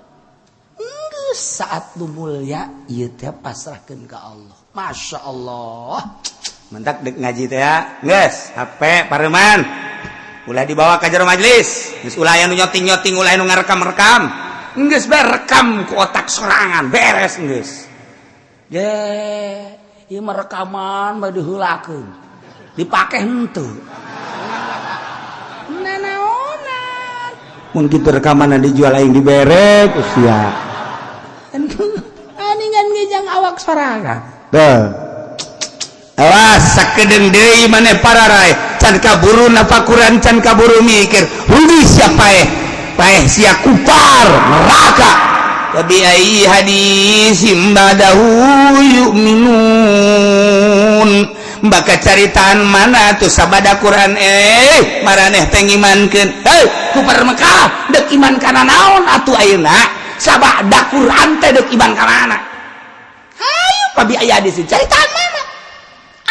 Geus saat nu mulia ieu teh, pasrahkeun ka Allah. Masya Allah. Mentak dek ngaji teh ya, geus HP pareman, ulah dibawa ka jero majelis. Geus ulah aya nu nyoting-nyoting, ulah anu ngarekam-rekam. Geus bae rekam ku otak sorangan, beres geus. Ye, ieu mah rekaman mah diheulakeun, dipake henteu nanaonan. Mun kitu rekaman dijual, aing dibere usia. Aningan ngejang awak sorangan. Tuh. Awas, sakedeung deui maneh pararay, can kaburu nafakuran, can kaburu mikir, rugi sia, paeh, paeh sia, kupar neraka. Bi ayyi hadisim ba'dahu yu'minun? Baka caritaan mana tuh sabada Quran maraneh teh ngimankeun? Hei, kupar Mekah, dek iman kana naon atuh ayeuna? Sabada Quran teh dek iman kana mana? Hayu, pabi aya di caritaan mana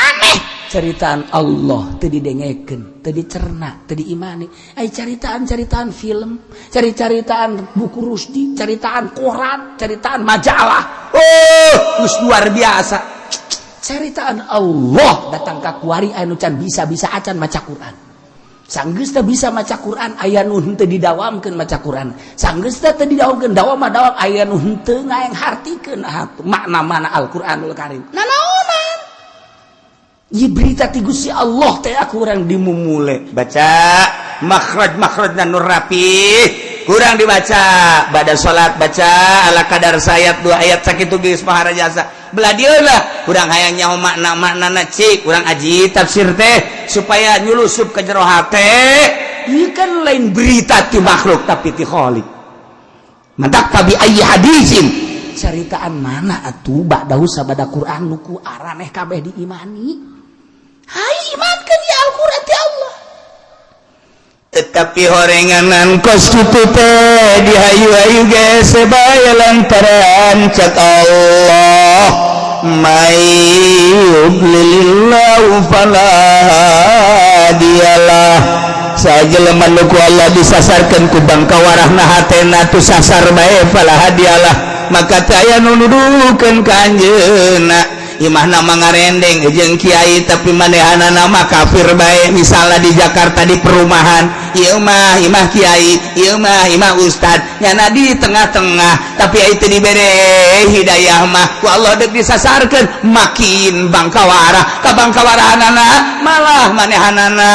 aneh. Ceritaan Allah teu didengekeun, teu dicerna, teu diimani. Ai caritaan-caritaan film, cari-caritaan buku Rusdi, caritaan koran, caritaan majalah, oh, geus luar biasa. Caritaan Allah datang ka kuari anu can bisa-bisa acan maca Quran. Sanggeus teu bisa maca Quran, aya nu henteu didawamkeun maca Quran. Sanggeus teu didawamkeun, dawam mah dawam, aya nu henteu ngaeng hartikeun makna mana Al-Qur'anul Karim. Nanaonan? Ieu berita ti Gusti Allah teh aku urang dimumule baca makhraj, makhrajna nu rapi kurang dibaca. Pada salat baca ala kadar sayat dua ayat, sakitu geus maharajasa. Belah dieu lah kurang hayang nyaho makna maknana, cik kurang aji tafsir teh supaya nyulusup ke jero hate. Ieu kan lain berita ti makhluk, tapi ti Khaliq. Mantak tabi ayyi hadisin? Caritaan mana atuh ba'dahu sabada Quran nu ku araneh kabeh diimani? Hai, imankeun ya Al-Quran ti Allah. Tetapi horenganan kos kitu teh dihayu-hayu ge bae lantaran cak Allah, may yudlilillahu fala hadiyalah. Sajelema nu ku Allah disasarkeun ku bangkawarahna hatena tu sasar bae, fala hadiyalah, maka teu aya nu nuduhkeun ka anjeunna. Imahna mangarendeng jeung kiai, tapi manehanana mah kafir bae. Misalnya di Jakarta di perumahan, ieu mah imah kiai, ieu mah imah ustad, nyana di tengah-tengah, tapi itu dibere hidayah mah ku Allah, dek disasarkeun makin bangkawara ka bangkawarahanana, malah manehanana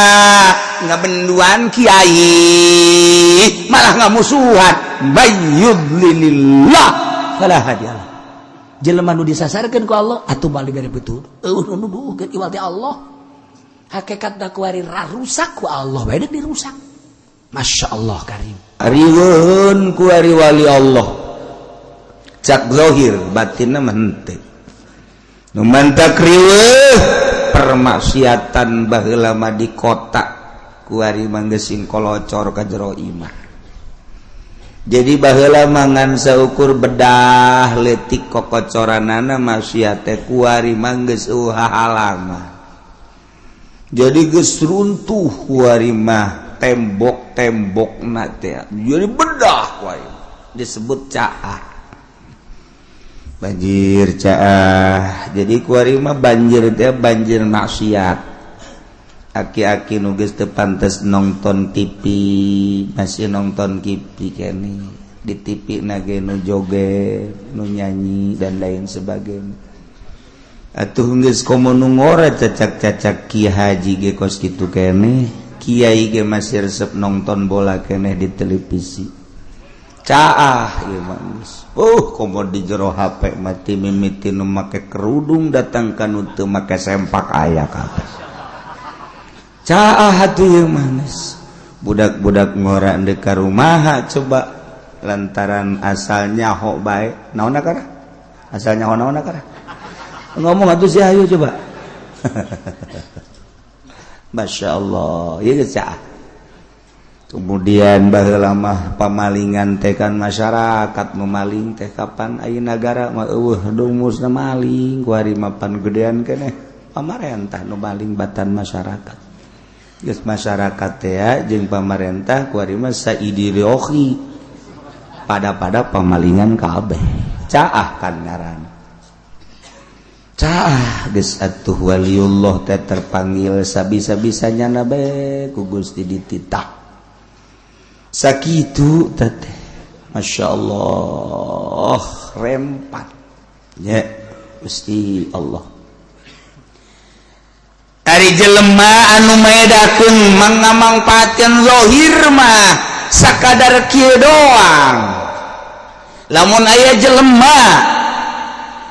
ngabenduan kiai, malah ngamusuhan. Bayyudlilillah fala hadiyalah. Jelema nu disasarkeun ku Allah atuh balik bere betul. Eueuh nu nuduhkeun iwal ti Allah. Hakekat da kuari rarusak ku Allah bae dirusak. Masya Allah karim. Riweuheun kuari wali Allah. Cak zahir batinna mah henteu. Nu mantak riweuh permaksiatan baheula mah di kota kuari mah geus kolocor ka jero imah. Jadi baheula mangan saukur bedah leutik kokocoranana maksiat teh, kuari mah geus eueuh halangan. Jadi geus runtuh kuari mah tembok-tembokna teh. Jadi bedah kuari disebut caah. Banjir caah. Jadi kuari mah banjir teh banjir maksiat. Aki-aki nu geus teu pantes nonton TV masih nonton TV kene, di TV na ge nu joget, nu nyanyi, dan lain sebagainya. Atuh geus komo nu ngora cacak-cacak, kiai haji ge kos kitu kene, kiai ge masih resep nonton bola keneh di televisi. Caah ieu mah geus. Komo di jero HP mati mimiti nu make kerudung datang ka nu teu make sempak aya kabeh. Caah atuh ieu mah geus. Budak-budak ngora ndek ka rumaha coba, lantaran asal nyaho bae naon akara, asal nyaho naon akara, ngomong atuh si ayo coba. Masya Allah, ieu geus caah. Kemudian baheula mah pamalingan teh kan masyarakat nu maling teh, kapan aya nagara mah eueuh dumusna maling. Kuari mapan gedean keneh pamarentah nu maling batan masyarakat. Geus masyarakat teh jeung pamarentah kuari mah saidirohi pada-pada pamalingan kabeh. Caah kan ngaran caah. Geus atuh waliullah teh terpanggil sabisa-bisanya na bae ku Gusti dititah sakitu teh. Masya Allah, rempat ya Gusti Allah. Ari jelema anu maedakeun mangamangpaatkeun zahir mah sakadar kieu doang. Lamun aya jelema,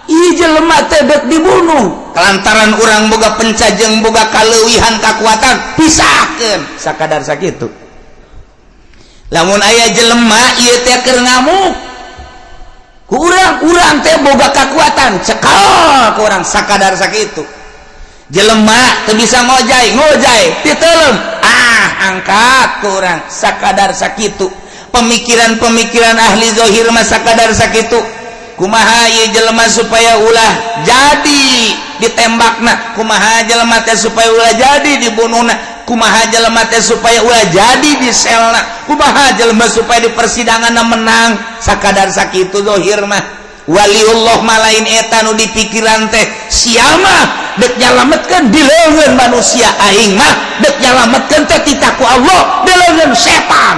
ieu jelema teh dek dibunuh lantaran urang boga pencajeng, boga kaleuwihan kakuatan, pisahkeun sakadar sakitu. Lamun aya jelema ieu teh keur ngamuk ku urang, urang teh boga kakuatan, cekal ku urang sakadar sakitu. Jelema teu bisa ngojay, ngojay titelem ah, angkat ku urang sakadar sakitu. Pemikiran-pemikiran ahli zahir mah sakadar sakitu. Kumaha ieu jelema supaya ulah jadi ditembakna, kumaha jelema teh supaya ulah jadi dibunuhna, kumaha jelema teh supaya ulah jadi diselna, kumaha jelema supaya di persidangan menang, sakadar sakitu zahir mah. Waliullah mah lain eta nu dipikiran teh. Sia mah dek nyalametkeun di leungeun manusia, aing mah dek nyalametkeun teh titah ku Allah di leungeun setan.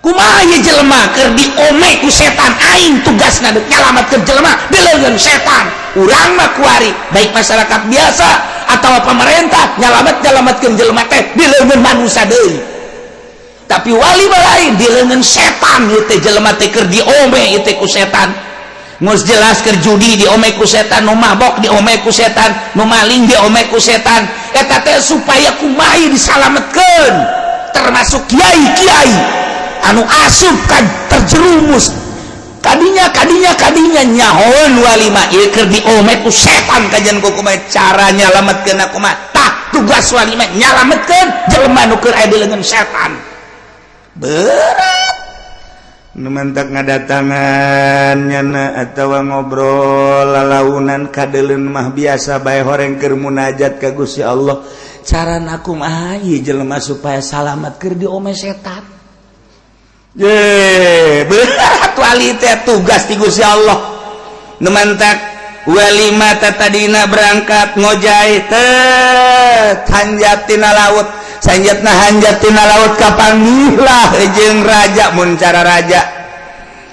Kumaha ieu jelema keur diome ku setan, aing tugasna dek nyalametkeun jelema di leungeun setan. Urang mah kuari baik masyarakat biasa atau pemerintah nyalametkeun jelema teh di leungeun manusia deui, tapi wali mah lain, di leungeun setan. Ieu teh jelema teh keur diome ieu teh ku setan. Geus jelas keur judi diome ku setan, nu mabok diome ku setan, nu maling diome ku setan. Eta teh supaya kumaha disalametkeun, termasuk kiai-kiai anu asup kan terjerumus kadinya kadinya kadinya. Nyahoan wali mah ieu keur diome ku setan, kajian ku kumaha cara nyalametkeun aku mah. Tah, tugas wali mah nyalametkeun jelema nu keur aya di leungeun setan. Berat. Nu mantak ngadatangan nyana atawa ngobrol lalaunan kadeleun mah biasa bae, horeng keur munajat ka Gusti Allah, cara kumaha ieu jelema supaya salamat keur diome setan. Ye, berat wali teh tugas ti Gusti Allah. Nu mantak wali mata tadina berangkat ngojay teh hanjat tina laut, sanjatna hanjat tina laut, kapanggihlah jeung raja. Mun cara raja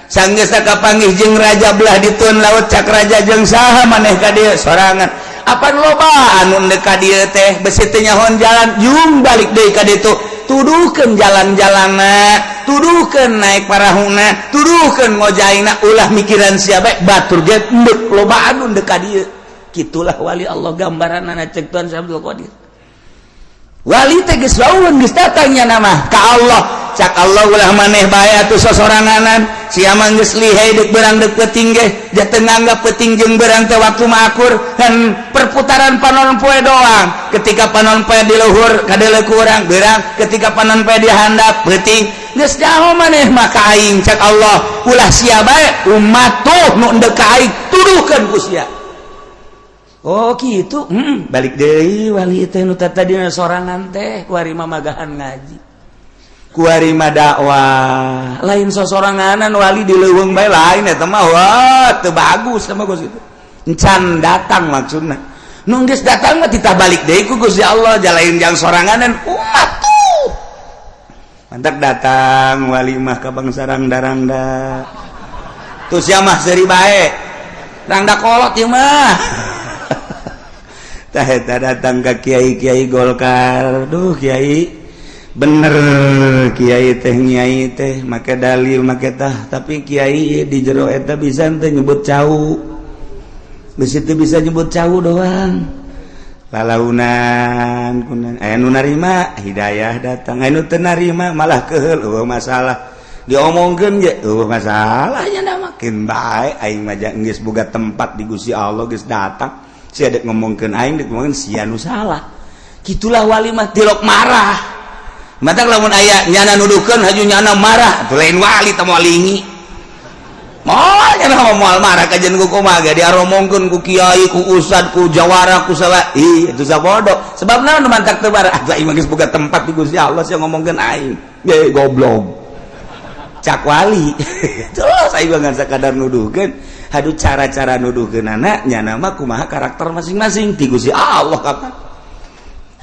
sanggeus kapanggih jeung raja belah ditun laut, cak raja, "Jeung saha maneh ka dieu?" "Sorangan." "Apan loba anu ndek ka dieu teh, besi teu nyahoan jalan, jung balik deui ka ditu." Tuduhkeun jalan-jalanna, tuduhkeun naik parahuna, tuduhkeun ngojaina, ulah mikiran sia bae, batur ge endek loba anu ndek ka dieu. Kitulah wali Allah gambaranna cek Tuan Abdul Qadir. Wali teh geus wawun, geus datangnya nama ka Allah. Cak Allah, ulah maneh bae atuh sosoranganan, sia mah geus lihai deuk beurang deuk peuting ge teu nganggap peuting jeung beurang teh waktu mah akur dan perputaran panon poe doang. Ketika panon poe di luhur kadeuleu ku urang beurang, ketika panon poe di handap peuting. Geus jauh maneh mah ka aing. Cak Allah, ulah sia bae, umat tuh nu endek ka aing tuduhkeun ku sia. Oh gitu. Balik deui wali teh nu tadina sorangan teh kuari mah magahan ngaji, kuari mah dakwah, lain sosoranganan wali di leuweung bae, lain eta mah. Wah, teu bagus sama Gus itu encan datang maksudna. Nu geus datang mah titah balik deui ku Gusti Allah, jalain jang soranganan, umat tuh. Mantap datang wali mah ka bangsa rangda-rangda tuh, sia mah seuri bae, rangda kolot ieu mah. Tah eta datang ke kiai-kiai Golkar, duh kiai, bener kiai teh, nyai teh make dalil make tah, tapi kiai di jero eta bisa teh nyebut cau, bisi teu bisa nyebut cau doang lalaunan kunan. Aya nu narima hidayah datang, aya nu teu narima malah keheul, eueuh masalah diomongkeun ge eueuh masalahnya. Da makin bae aing mah geus boga tempat di Gusti Allah, geus datang sia dek ngomongkeun aing, dek ngomongkeun sia nu salah. Gitulah wali mah, tilok marah. Matak lamun aya nyana nuduhkeun haju nyana marah, atuh lain wali teh, moal lingi, moal nyana mah, moal marah kajian ku kumaha ge diaromongkeun ku kiai, ku ustad, ku jawara, ku salah. Ih, itu sabodo. Sebab naon nu mantak teu marah? Atuh aing mah geus boga tempat di Gusti Allah, sia ngomongkeun aing ye goblok, cak wali. Terus aing mah ngan sakadar nuduhkeun. Aduh, cara-cara nuduhkeun anak nyana mah kumaha karakter masing-masing ti Gusti Allah kapan.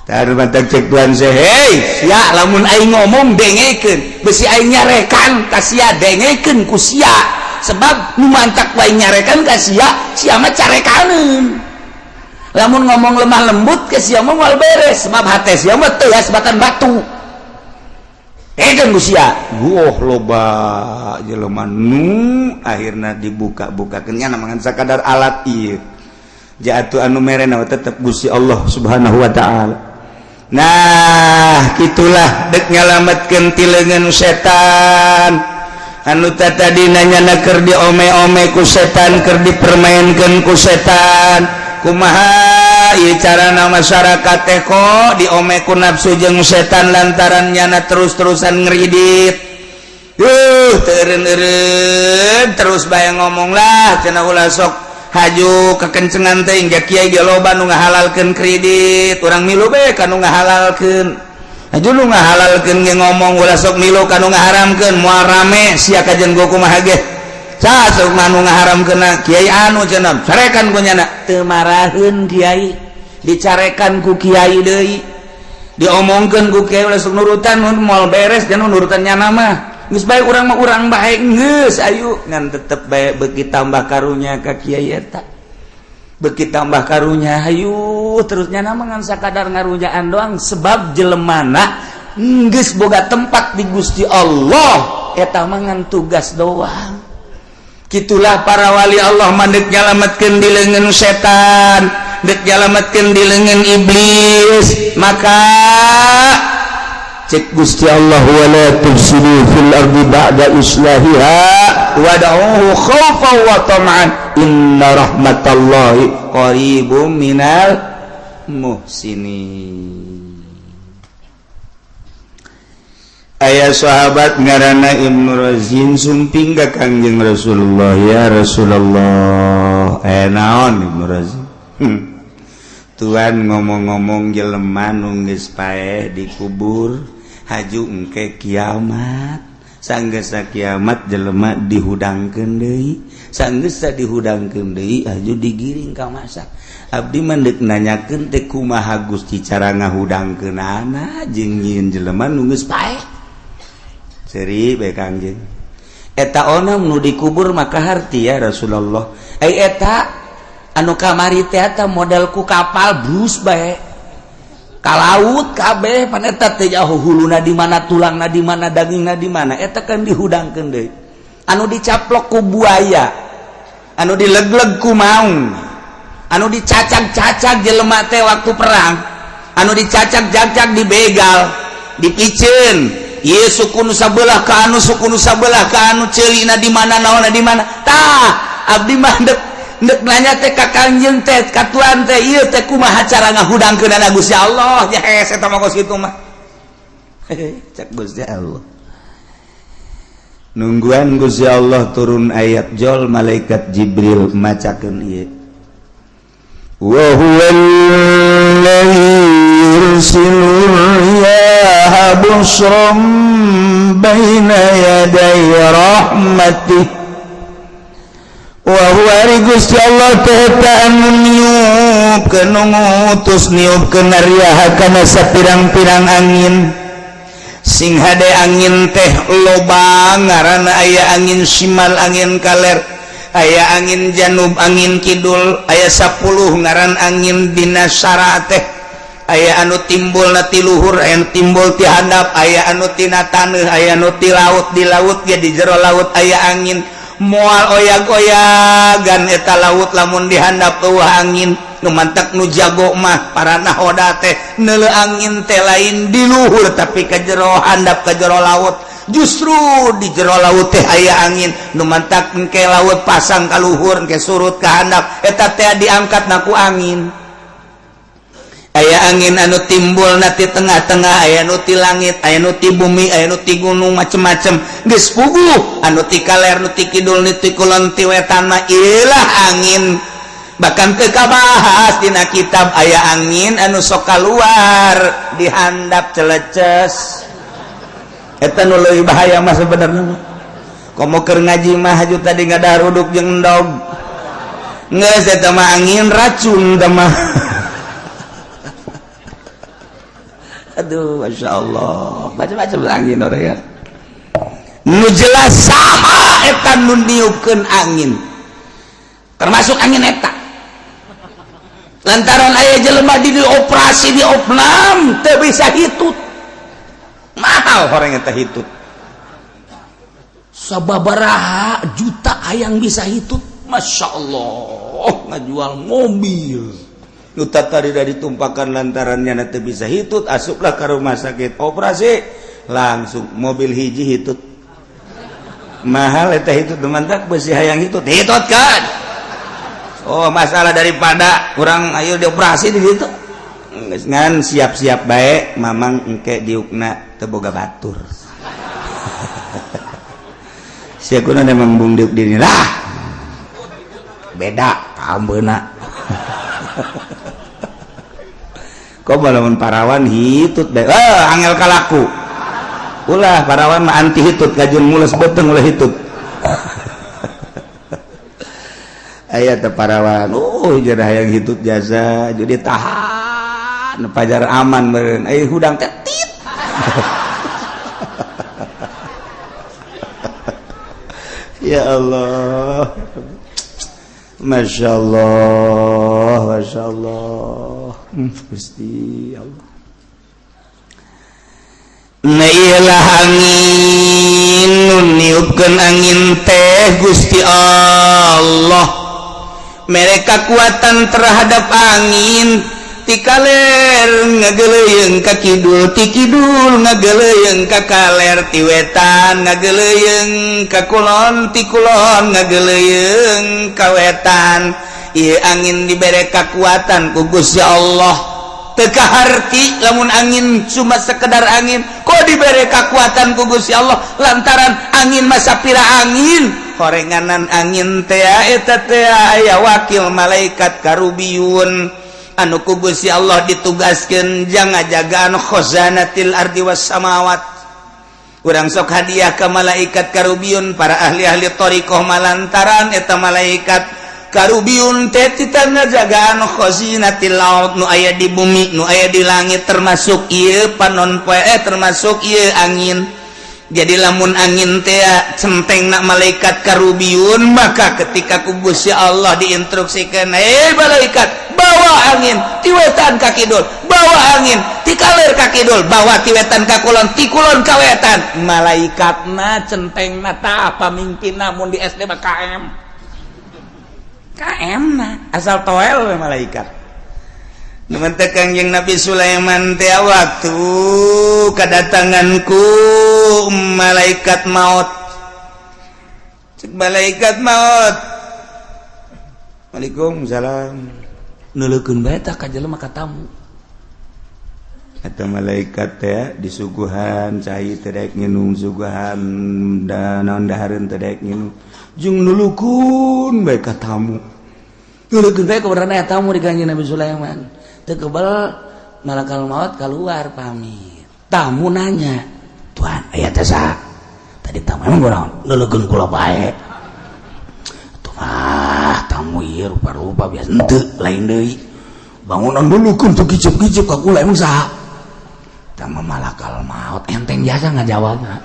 Tar mantak cek Tuhan seh, hey, ya lamun aing ngomong dengekeun, besi aing nyarekan ka sia, dengekeun ku sia, sebab nu mantak wae nyarekan ka sia, sia mah carekaneun. Lamun ngomong lemah lembut ke sia mah moal beres, sebab hate sia mah teuas batan batu. Dengekeun ku sia. Wah, loba jelema nu akhirna dibuka-bukakeun nya ngan sakadar alat ieu. Jatuh anu merena tetep Gusti Allah Subhanahu wa taala. Nah, gitulah dek nyalametkeun ti leungeun setan anu tadi nanya keur diome-ome ku setan, keur dipermainkeun ku setan. Kumaha ieu carana masyarakat teh kok diome ku nafsu jeung setan lantaran nyana terus-terusan ngeridit? Teu eureun-eureun terus bae ngomong lah cenah, ulah sok haju kekencengan teh hingga kiai ge loba nu ngahalalkeun kredit, urang milu bae ka nu ngahalalkeun. Haju nu ngahalalkeun ge ngomong ulah sok milu ka nu ngaharamkeun, moal rame sia kajen go kumaha ge. Sok nu ngaharamkeun kiai anu cenah, carekan ku nyana. Teu maraheun kiai, dicarekan ku kiai deui, diomongkeun ku kiai ulah sok nurutan, moal beres dan nurutan nyana mah. Geus bae urang mah, urang bae geus ayu ngan tetep bae beuki tambah karunya ka kiai eta, beuki tambah karunya, hayu terus. Nyana mah ngan sakadar ngarunyaan doang, sebab jelemana geus boga tempat di Gusti Allah, eta mah ngan tugas doang. Gitulah para wali Allah mandek nyalametkeun di leungeun setan, dek nyalametkeun di leungeun iblis. Maka cek Gusti Allah, wala tufsidu fil ardi ba'da islahiha wad'uhu khaufan wa tama'an inna rahmatallahi qaribum minal muhsinin. Aya sahabat ngaranna Ibnu Razin sumping ka Kangjeng Rasulullah, ya Rasulullah. Eh, naon Ibnu Razin? Tuan ngomong-ngomong jelema nu geus paeh dikubur, haju engke kiamat, sanggesa kiamat jelema dihudangkeun deui, sanggesa dihudangkeun deui haju digiring ka masa. Abdi mah deuk nanyakeun teh kumaha Gusti cara ngahudangkeunana jeung nyieun jelema nu geus paeh. Seuri bae Kangjeng. Eta onam nu dikubur maka harti ya Rasulullah. Ai eta anu kamari teh eta model ku kapal brus bae. Ka laut kabeh pan eta teh jauh huluna di mana, tulangna di mana, dagingna di mana, eta kan dihudangkeun deui. Anu dicaplok ku buaya, anu dilegleg ku maung, anu dicacag-cacag jelema teh waktu perang, anu dicacag-cacag, dibegal, dipiceun ieu suku nu sabelah ka anu suku nu sabelah ka anu, ceulina di mana, naonna di mana. Tah, abdi mah dek dek nanya teh ka Kanjeng teh, ka tuan teh, ieu teh kumaha cara ngahudangkeunana Gusti Allah? Ya hese eta mah, kos kitu mah. Cek Gusti Allah, nungguan Gusti Allah turun ayat jol, malaikat Jibril macakeun ieu, wa huwallazi yursilu riyaha busyran baina yaday rahmatih. Wa huwa, ari Gusti Allah teh eta anu niupkeun, nu ngutus niupkeun riyaha kana sapirang-pirang angin. Sing hade, angin teh loba ngaranna, aya angin simal, angin kaler, aya angin janub, angin kidul, aya 10 ngaran angin. Dina syara teh aya anu timbul na ti luhur, aya anu timbul ti handap, aya anu tina taneuh, aya anu ti laut. Di laut ge, di jero laut aya angin. Moal oyag-oyagan eta laut lamun dihandap euweuh angin. Nu mantak nu jago mah, para nahoda teh, neuleu angin teh lain di luhur, tapi ke jero handap, ke jero laut. Justru di jero laut teh aya angin. Nu mantak engke laut pasang ka luhur, engke surut ke handap, eta teh diangkat na ku angin. Aya angin anu timbul na ti tengah-tengah, aya nu ti langit, aya nu ti bumi, aya nu ti gunung, macem-macem. Geus puguh anu ti kaler, nu ti kidul, nu ti kulon, ti wetan mah ilah angin. Bahkan teu kabahas dina kitab, aya angin anu sok kaluar dihandap celeces. Eta nu leuwih bahaya mah sebenarnya mah. Komo keur ngaji mah, haju tadi ngadaruduk jeung endog, geus eta mah angin racun teh mah. Aduh, masya Allah, macam-macam angin orang ya. Nu jelas saha eta nu niupkeun angin, termasuk angin eta lantaran aya jelema di dioperasi, di opnam, teu bisa hitut. Mahal orang eta hitut, sababaraha juta hayang bisa hitut. Masya Allah, ngajual mobil nu tadi dari ditumpakan lantarannya nanti bisa hitut. Asuplah ke rumah sakit, operasi, langsung mobil hiji hitut. Mahal eta hitut. Mantap besi hayang hitut, hitut kan. Oh, masalah daripada kurang, ayo dioperasi di situ. Ngan siap-siap baik, mamang, engke diukna teu boga batur. Sia kuna memang bung diuk diri lah, beda kambeuna. Kok lamun parawan hitut bae, ah, angel kalaku. Ulah, parawan mah anti hitut, kajun mules beteng ulah hitut. Aya teh parawan, oh, jadi hayang hitut jasa, jadi tahan pajar aman meureun, eh, hudang teh tit. Ya Allah, Masya Allah, Masya Allah. Gusti Allah. Nah, angin nu niupkeun angin teh Gusti Allah, mere kakuatan terhadap angin, ti kaler ngageleuyeung ka kidul, ti kidul ngageleuyeung ka kaler, ti wetan ngageleuyeung ka kulon, ti kulon ngageleuyeung ka wetan. Ieu angin dibere kekuatan ku Gusti Allah. Teu kaharti lamun angin cuma sekedar angin, kok dibere kekuatan ku Gusti Allah? Lantaran angin masa pira angin horenganan angin teh, eta teh aya wakil malaikat karubiyun anu ku Gusti Allah ditugaskeun jangan jagaan khazanatil ardi was samawat. Urang sok hadiah ke malaikat karubiyun, para ahli-ahli thariqah, malantaran eta malaikat karubiun teh titah jagaan khazinatil ard, nu aya di bumi, nu aya di langit, termasuk ieu panon poe, termasuk ieu angin. Jadi lamun angin teh centeng nak malaikat karubiyun, maka ketika ku Gusti Allah diinstruksikan, "Hei malaikat, bawa angin ti wetan ka kidul, bawa angin ti kaler ka kidul, bawa ti wetan ka kulon, ti kulon ka wetan." Malaikatna centengna ta pamimpinna, mun di SD mah KM, KM na asal toel we malaikat. Numantak Kangjeng Nabi Sulaiman teh waktu kedatanganku malaikat maut. Cek malaikat maut, "Waalaikumsalam." Neuleukeun bae tah ka jelema, ka tamu. Atau malaikat teh disuguhan cai teu daek nginum, suguhan da naon dahareun teu daek nginum, jeung nulukeun bae ka tamu. Neuleukeun bae kebenaran aya tamu di Kanjeng Nabi Sulaiman. Teu kebel malakal maut keluar pamit. Tamu nanya, "Tuan, aya teh saha?" "Tadi tamu emang kunaon? Neuleukeun kula bae." "Atuh mah tamu ieu rupa-rupa biasa henteu, lain deui. Bangunan nulukeun tuh kicep-kicep ka kula, emang saha?" Tama malakal maut enteng jasa ngajawabna.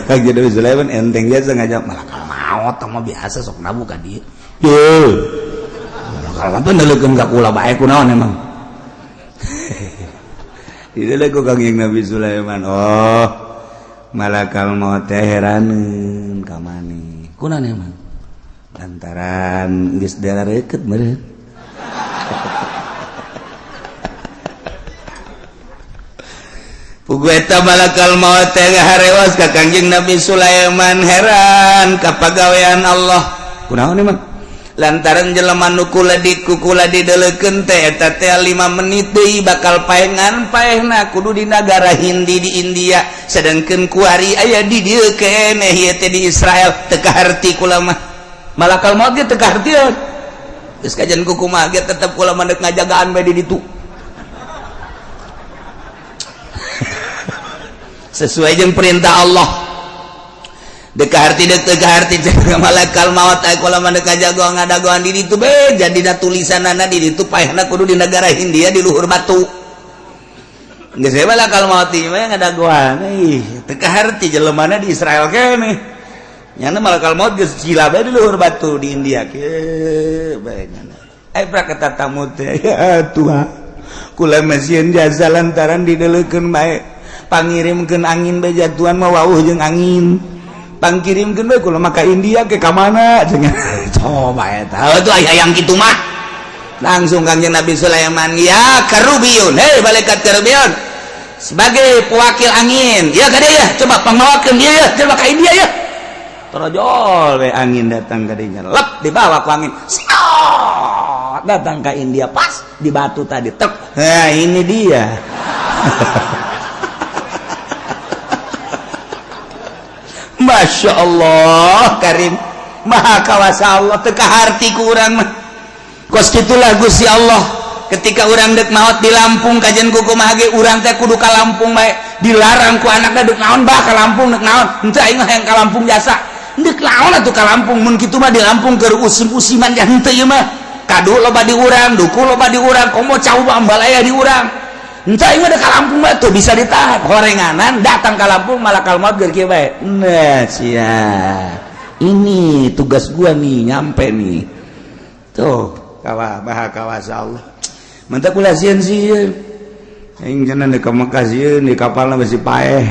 Kanjeng Nabi Sulaiman enteng jasa ngajawab. Malakal maut mah biasa sok nabu ka dieu. Ye. Malakal maut neuleukeun ka kula bae, kunaon emang? Didelek ku Kangjeng Nabi Sulaiman. Oh, malakal maut teh heraneun ka maneh. Kunaon emang? Lantaran geus darareukeut meureun. Pugu eta malakal maut teh ngaharewas ka Kangjeng Nabi Sulaiman, heran ka pagawean Allah. Kunaon emang? Lantaran jelema nu kula di kukula dideleukeun teh eta teh 5 menit deui bakal paengan, paehna kudu di nagara Hindi, di India, sedangkeun kuari aya di dieu keneh, ieu teh di Israel. Teu kaharti kula mah. Malakal maut ge teu kahartieun. Geus kajian kukumaha ge tetep kula mah deuk ngajagaan bae di ditu. Sesuai jeung perintah Allah. Dek harti dek teu harti, cek malakal maut, ai kula mah deuk ngajagoan ngadagoan di ditu be. Jadina tulisanana di ditu paehna kudu di negara Hindia di luhur batu. Geus we malakal maut mah ngadagoan, ih teu kaharti jelemana di Israel keneh. Nyana malakal maut geus cila bae di luhur batu di India kieu bae nyana. Ai pra kata tamu teh, "Ya Tuhan, kula mah sieun jasa lantaran dideleukeun bae, pangirimkeun angin bae jatuhan mah wauh jeung angin, pangkirimkeun bae kula mah ka India ke ka mana." Cenah coba eta tuh aya yang kitu mah. Langsung Kangjeng Nabi Sulaiman, "Ya karubiyun, hei malaikat karubiyun, sebagai pewakil angin ya ka dieu ya, coba pangmawakeun dia ya, coba ka India ya." Torojol we angin datang ka dinya, lep dibawa ku angin. Siot, datang ke India pas di batu tadi tek. Nah, ini dia. Masya Allah Karim, Maha kawasa Allah, teu kaharti ku urang mah. Kos kitulah Gusti Allah. Ketika urang dek maot di Lampung, kajian ku kumaha ge urang teh kudu ka Lampung bae. Dilarang ku anakna, "Dek naon bah ka Lampung, dek naon?" "Henteu, aing mah hayang ka Lampung jasa." "Dek naon atuh ka Lampung? Mun kitu mah di Lampung keur usim-usiman ya." "Henteu, ieu mah kadu loba di urang, duku loba di urang, komo cau ambalaya di urang. Henteu, aing mah dek ka Lampung mah." Tuh bisa ditahan horenganan datang ka Lampung, malakal maut keur kieu bae. Nah sia, ini tugas gua nih, nyampe nih tuh. Kawa maha kawasa Allah. Mantap kula sieun sieun aing cenah di ka Mekah, sieun di kapalna besi paeh.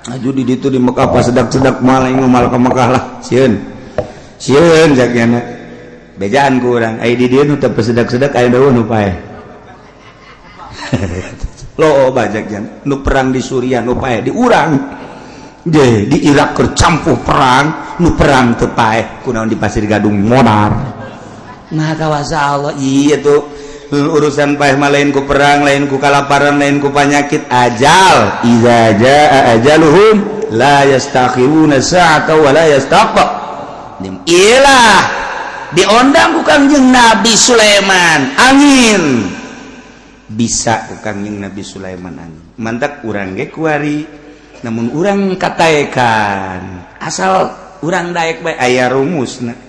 Aju di ditu di Mekah pas sedak-sedak malah aing moal ka Mekah lah, sieun sieun jagiana bejaan ku urang. Ai di dieu nu teu sedak-sedak aya daun nu paeh lo bajak jan nu perang di Suriah nu paeh di urang je, di Irak keur campuh perang nu perang teu paeh, kunaon di Pasir Gadung modar. Nah, kawasa Allah iya tuh urusan paeh mah lain ku perang, lain ku kalaparan, lain ku penyakit, ajal. Iza jaa ajaluhum la yastakhiruna sa'ata wa la yastaqdim. Ilah diondang ku Kangjeng Nabi Sulaiman angin, bisa ku Kangjeng Nabi Sulaiman angin. Mantak urang ge kuari namun urang kataekan asal urang daek bae aya rumusna.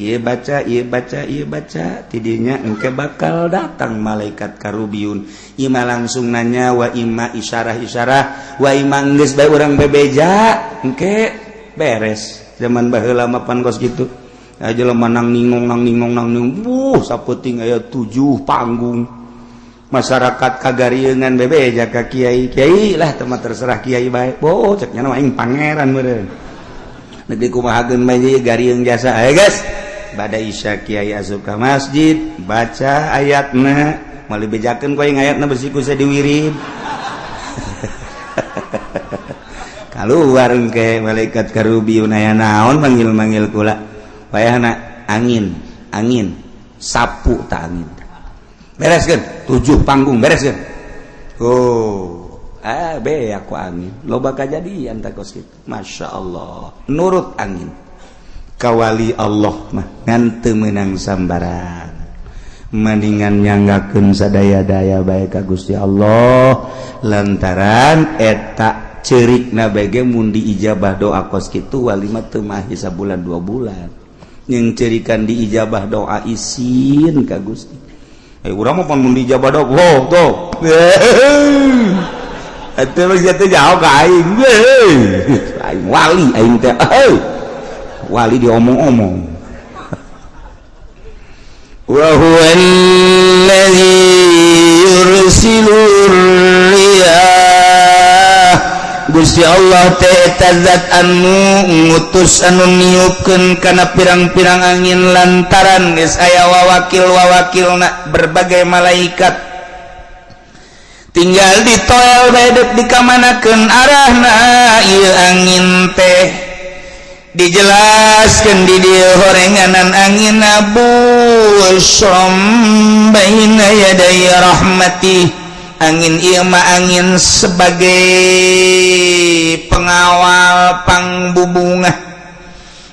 Ieu baca, ieu baca, ieu baca, tidinya engke bakal datang malaikat karubiun. Ima langsung nanya, wa ima isyarah-isyarah, wa ima geus bae urang bebeja, engke beres. Zaman baheula mah pan kos kitu. Aya jelema nang ningong, nang ningong, nang ningong, buh, sapeting aya tujuh panggung. Masyarakat kagariungan bebeja ka kiai. Kiai lah tempat terserah kiai bae. Boh, cek nya aing pangeran meureun. Negeri kumahakeun bae gariung jasa. Ayo guys. Bada Isya kiai asup ka masjid, baca ayatna, moal dibejakeun ku aing ayatna, besi ku diwirid. Keluar ke malaikat karubiun, aya naon manggil-manggil kula? Wayahna angin, angin sapu tak angin. Bereskeun tujuh panggung, bereskeun. Oh, ah be aku angin. Loba kajadian tak kos kitu. Masya Allah, nurut angin. Kawali Allah mah ngan teu meunang sambaran, mendingan nyanggakeun sadaya-daya bae ka Gusti Allah, lantaran eta ceurikna bege mun diijabah doa kos kitu wali mah teu mahi sabulan 2 bulan yang cerikan diijabah doa isin ka Gusti. Eh, urang mah pan mun diijabah doa, oh tuh eta mah teh jauh ka aing, aing wali, aing teh wali diomong-omong. Wa huwa alladhi yursilu riyah. Gusti Allah teh zat anu ngutus, anu niupkeun kana pirang-pirang angin, lantaran geus aya wawakil-wawakilna berbagai malaikat, tinggal ditoel bae dek dikamanakeun arahna ieu angin teh. Dijelaskan di dieu horenganan angin busyron baina yaday rahmati. Angin ieu mah angin sebagai pengawal pangbubungah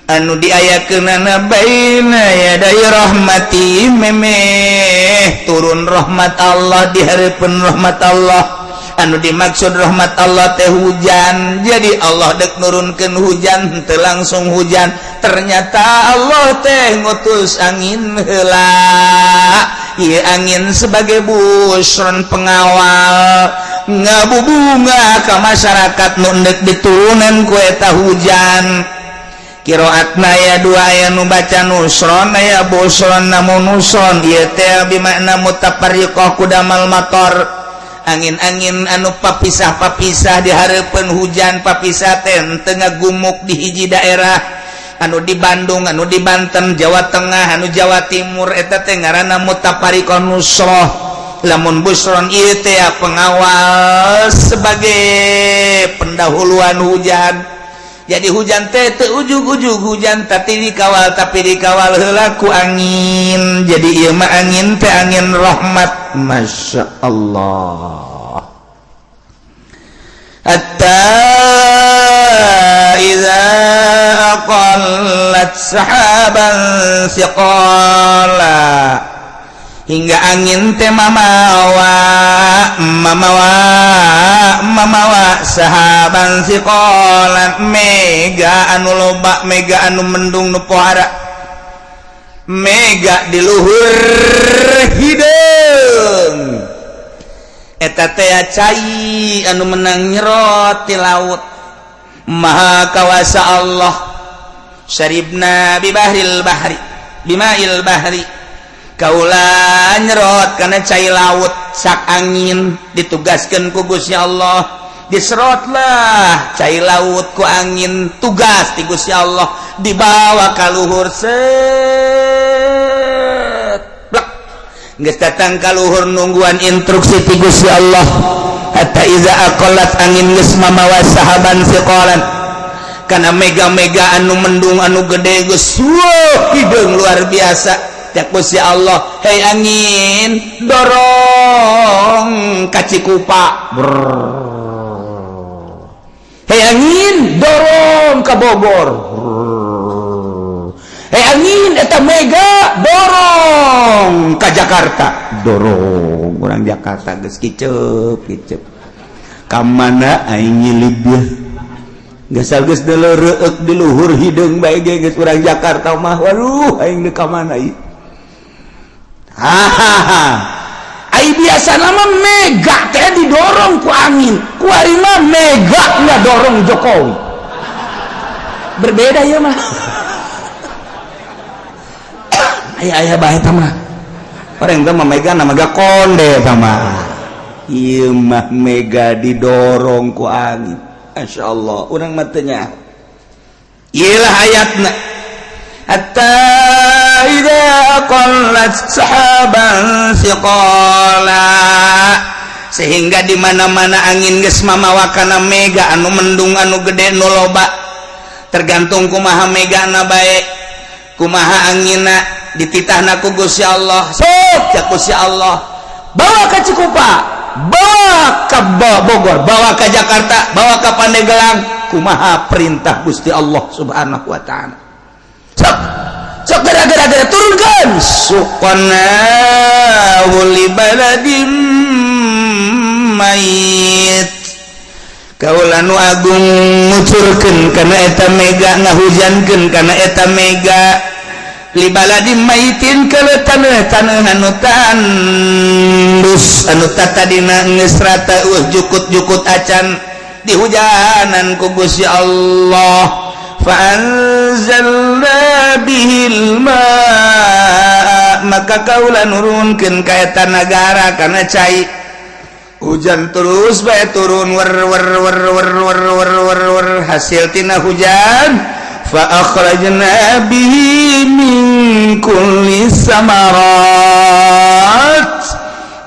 anu diayakeunana baina yaday rahmati, memeh turun rahmat Allah, di hareupeun rahmat Allah. Anu dimaksud rahmat Allah teh hujan. Jadi Allah dek nurunkan hujan teu langsung hujan, ternyata Allah teh ngutus angin heula. Ieu angin sebagai busron, pengawal ngabubunga ka masyarakat nu endek diturunan ku eta hujan. Kiroatna aya dua, aya nu baca nusron, aya busron. Namun nusron ieu teh bimakna mutafarriqah kudamal mator, angin-angin anu papisah-papisah di hareupeun hujan. Papisah teh tengah gumuk di hiji daerah, anu di Bandung, anu di Banten, Jawa Tengah, anu Jawa Timur, eta teh ngaranna mutafariqah nusroh. Lamun busron ieu teh pengawal sebagai pendahuluan hujan. Jadi hujan teh teu ujug-ujug hujan, tapi dikawal, tapi dikawal heula ku angin. Jadi ieu mah angin teh angin rahmat. Masya Allah. Hatta idza aqallat sahaban siqala, hingga angin teh mamawa, mamawa, mamawa sahaban siqalan, mega anu loba, mega anu mendung nu pohara, mega di luhur hideung eta teh cai anu menang nyerot di laut. Maha kawasa Allah. Syaribna bi bahril bahri, bimail bahri, kaula nyerot karena cai laut. Sak angin ditugaskan ku Gusti Allah, diserotlah cai laut ku angin, tugas di Gusti Allah dibawa ka luhur, set, blek, geus datang ka luhur, nungguan instruksi ti Gusti Allah. Hatta iza aqallat, angin geus mamawa sahaban siqalan kana mega-mega anu mendung anu gede, geus hideung luar biasa. Cek Gusti Allah, "Hei angin, dorong ka Cikupa. Hei angin, dorong ke Bogor. Hei angin, eta mega dorong ke Jakarta." Dorong orang Jakarta geus kicep kicep, ka mana aing nyilib? Geus geus reueuk di luhur hideung bae ge geus urang Jakarta mah. Waduh, aing deuk ka mana ieu? Hahaha. Ai biasa nama mega teh didorong ku angin, kuari mah mega nggak dorong Jokowi. Berbeda ya mah. Aya aya bae mah. Orang teh mah mega nama mega konde sama. Ieu mah mega didorong ku angin. Masya Allah, urang mah teu nya. Iyalah ayatna. Hatta idza aqallat sahaban siqala, sehingga di mana-mana angin geus mamawa kana mega anu mendung anu gede nu loba, tergantung kumaha megana bae, kumaha anginna, dititahna ku Gusti Allah. Sok cak Gusti Allah, bawa ke Cikupa, bawa ke Bogor, bawa ke Jakarta, bawa ke Pandeglang. Kumaha perintah Gusti Allah Subhanahu wa taala? Sok sok gara-gara turunkan. Suqnahu li baladin mayit, kaula nu agung ngucurkeun kana eta mega, ngahujankeun kana eta mega, li baladin maitin, kana taneuh taneuh anu tandus, anu tatadina geus rata eueuh jukut-jukut acan, dihujanan ku Gusti Allah. Fa anzalna bihil ma, maka kaula nurunkeun ka eta nagara kana cai. Hujan terus bae turun, wer wer wer wer wer wer wer wer. Hasil tina hujan, fa akhrajna bihi min kulli samarat,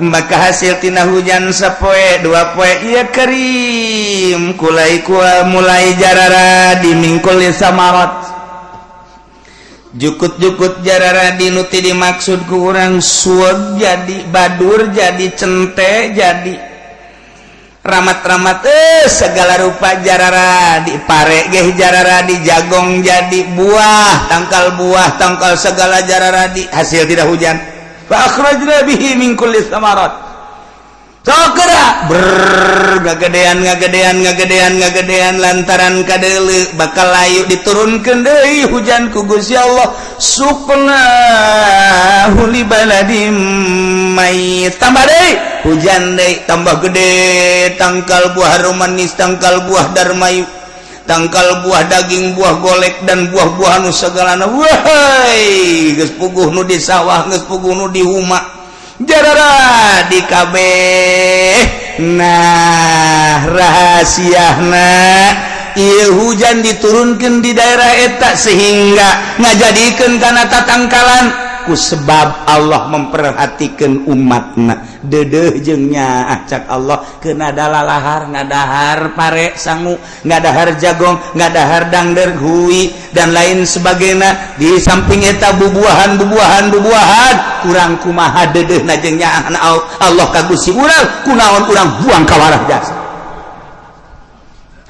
maka hasil tina hujan sapoe dua poe ieu kerim kulai kua mulai jararadi, min kulli samarat, jukut-jukut jararadi. Nu ti dimaksud ku urang suweg jadi badur, jadi cente, jadi ramat-ramat, segala rupa jararadi, pare geh jararadi, jagong jadi, buah tangkal, buah tangkal segala jararadi hasil tina hujan. Fa akhrajna bihi min kulli samarat. Sok geura ber ngagedean ngagedean ngagedean ngagedean, lantaran kadeuleu bakal layu, diturunkeun deui hujan ku Gusti Allah. Suqnahu li baladim mayit, tambah deui hujan deui, tambah gede tangkal buah manis, tangkal buah darmayu, tangkal buah daging, buah golek, dan buah-buah nu segalana. Wahai, geus puguh nu di sawah, geus puguh nu di huma, jarara di kabeh. Nah, rahasiana ieu hujan diturunkan di daerah eta sehingga ngajadikeun kana tatangkalan ku sebab Allah memperhatikan umatna, dedeh jeung nyaah cak Allah kena lalahar, ngadahar pare sangu, ngadahar jagong, ngadahar dangder hui, dan lain sebagainya. Di samping eta bubuahan bubuahan bubuahan, kurang kumaha dedeh na jeung nyaahna Allah ka Gusti urang? Kunaon urang buang ka warah jasa?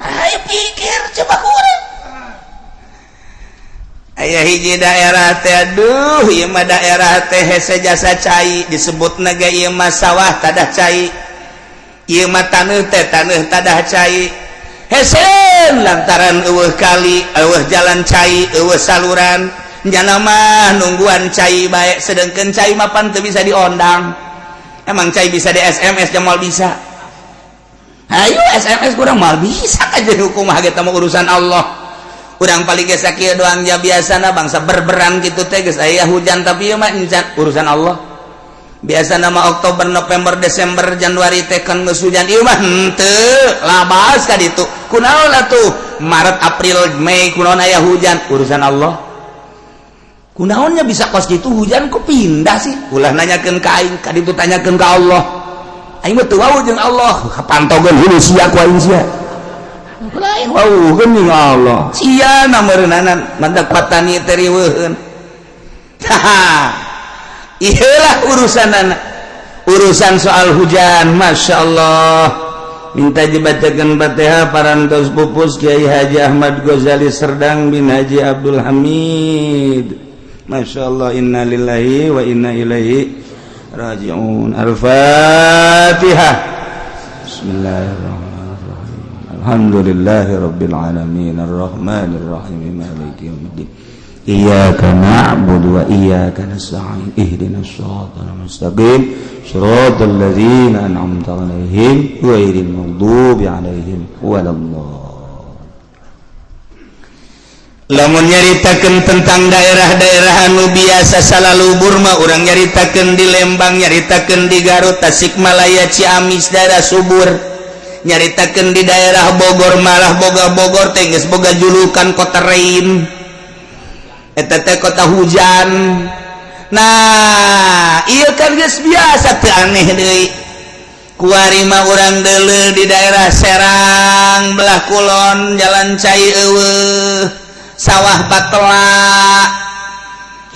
Ayo pikir coba kurang. Aya hiji daerah teh, aduh, ieu mah daerah teh hese jasa cai disebut naga. Ieu mah sawah tadah cai, ieu mah taneuh teh taneuh tadah cai hese, lantaran eueuh kali, eueuh jalan cai, eueuh saluran. Nyana mah nungguan cai bae, sedangkan cai mah pan teu bisa diondang. Emang cai bisa di SMS? Jamal bisa. Ayo SMS kurang mal bisa aja. Hukum mah mah urusan Allah. Urang paling geus sakieu doang ja. Biasana bangsa berberan gitu teh geus aya hujan, tapi ieu mah encan, urusan Allah. Biasa nama Oktober, November, Desember, Januari teh kan geus hujan, ieu mah henteu labas ka ditu. Kunaon atuh Maret, April, Mei kunaon aya hujan? Urusan Allah. Kunaonnya bisa kos gitu hujan kok pindah sih? Ulah nanyakeun ka aing, ka ditu tanyakeun ka Allah. Aing mah teu wawuh jeung Allah, pantogeun hulu sia ku aing sia. Lain wawuh geuning Allah sia na meureunanan mandak patani teh riweuheun. Iyalah urusan anak, urusan soal hujan. Masya Allah. Minta dibacakan Fatihah parantos pupus Kiai Haji Ahmad Ghazali Serdang bin Haji Abdul Hamid. Masya Allah. Innalillahi wa inna ilaihi rajiun. Al-Fatihah. Bismillahirrahmanirrahim. Alhamdulillahi rabbil alamin arrahmanir rahim maliki yaumiddin. Iyyaka na'budu wa iyyaka nasta'in ihdinas siratal mustaqim siratal ladzina an'amta 'alaihim ghairil maghdubi 'alaihim waladdallin. Lamun nyaritakeun tentang daerah-daerah anu biasa salalubur mah urang nyaritakeun di Lembang, nyaritakeun di Garut, Tasikmalaya, Ciamis daerah subur, nyaritakeun di daerah Bogor malah boga Bogor teh geus boga julukan kota rain, eta teh kota hujan. Nah, ieu kan geus biasa teu aneh deui. Kuari mah urang deuleu di daerah Serang belah kulon jalan cai eueuh, sawah batela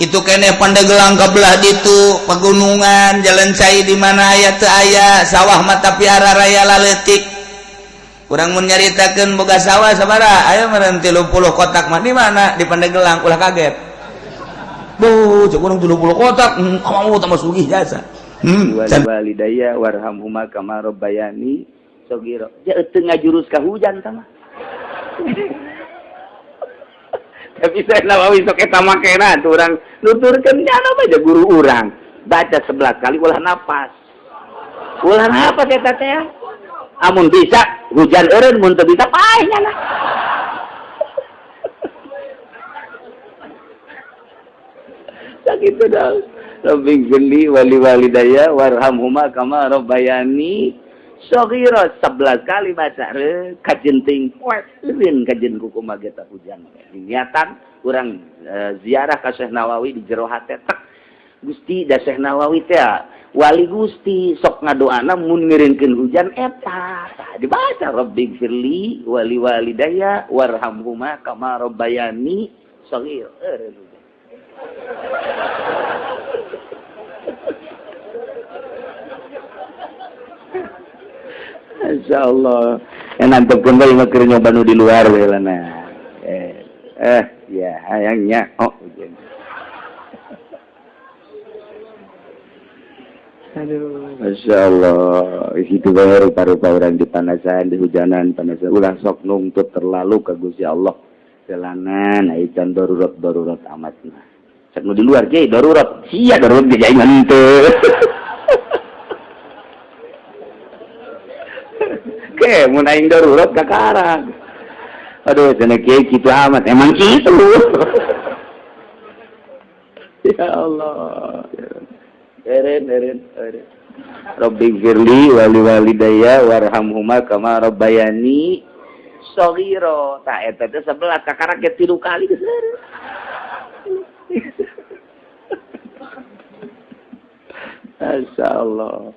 itu kene Pandeglang ke belah ditu pegunungan jalan cai di mana aya teu aya sawah mata piara raya laletik. Urang mun nyaritakeun boga sawah sabaraha aya meureun 30 kotak mah di mana di Pandeglang ulah kaget. Bu, cek urang 30 kotak, mau tambah sugih jasa. Walidaya warhamhuma kama rabbayani saghira. Ja teu ngajurus ka hujan tah mah. Tapi saya Nawawi sok eta makena tuh urang nuturkeun nya mah ja guru urang. Baca 11 kali ulah napas. Ulah napas eta teh. Amun bisa hujan eureun, mun teu bisa paeh nya lah. Sakitu dah. Rabbi gfirli wali walidayya warhamhuma kama rabbayani saghira. 11 kali baca kajenting poe eureun kajen kumaha ge hujan. Niatan urang ziarah ka Syekh Nawawi di jero hate tek Gusti da Syekh Nawawi teh wali Gusti sok ngadoana mun ngiringkeun hujan eta. Tah dibaca Rabbi gfirli wali walidayya warhamhuma kama rabbayani saghira. Eureun hujan. Masya Allah. Nantepkeun bae mah keur nyoba nu di luar we lah nah. Ya hayangnya oh hujan. Aduh, Masya Allah. Itu bae rupa-rupa urang dipanasan, dihujanan, panasan. Ulah sok nungtut terlalu ka Gusti Allah. Jalanan ai can darurat-darurat amat mah. Cek nu di luar ge darurat. Sia darurat ge aing henteu. Ke mun aing darurat ka karang. Aduh, cenah kieu kitu amat. Emang kitu. Ya Allah. Eren eren eren. Rabbi firli wali walidayya warhamhuma kama rabbayani saghira. Tah eta teh 11 kakarak ge 3 kali geus. Masya Allah.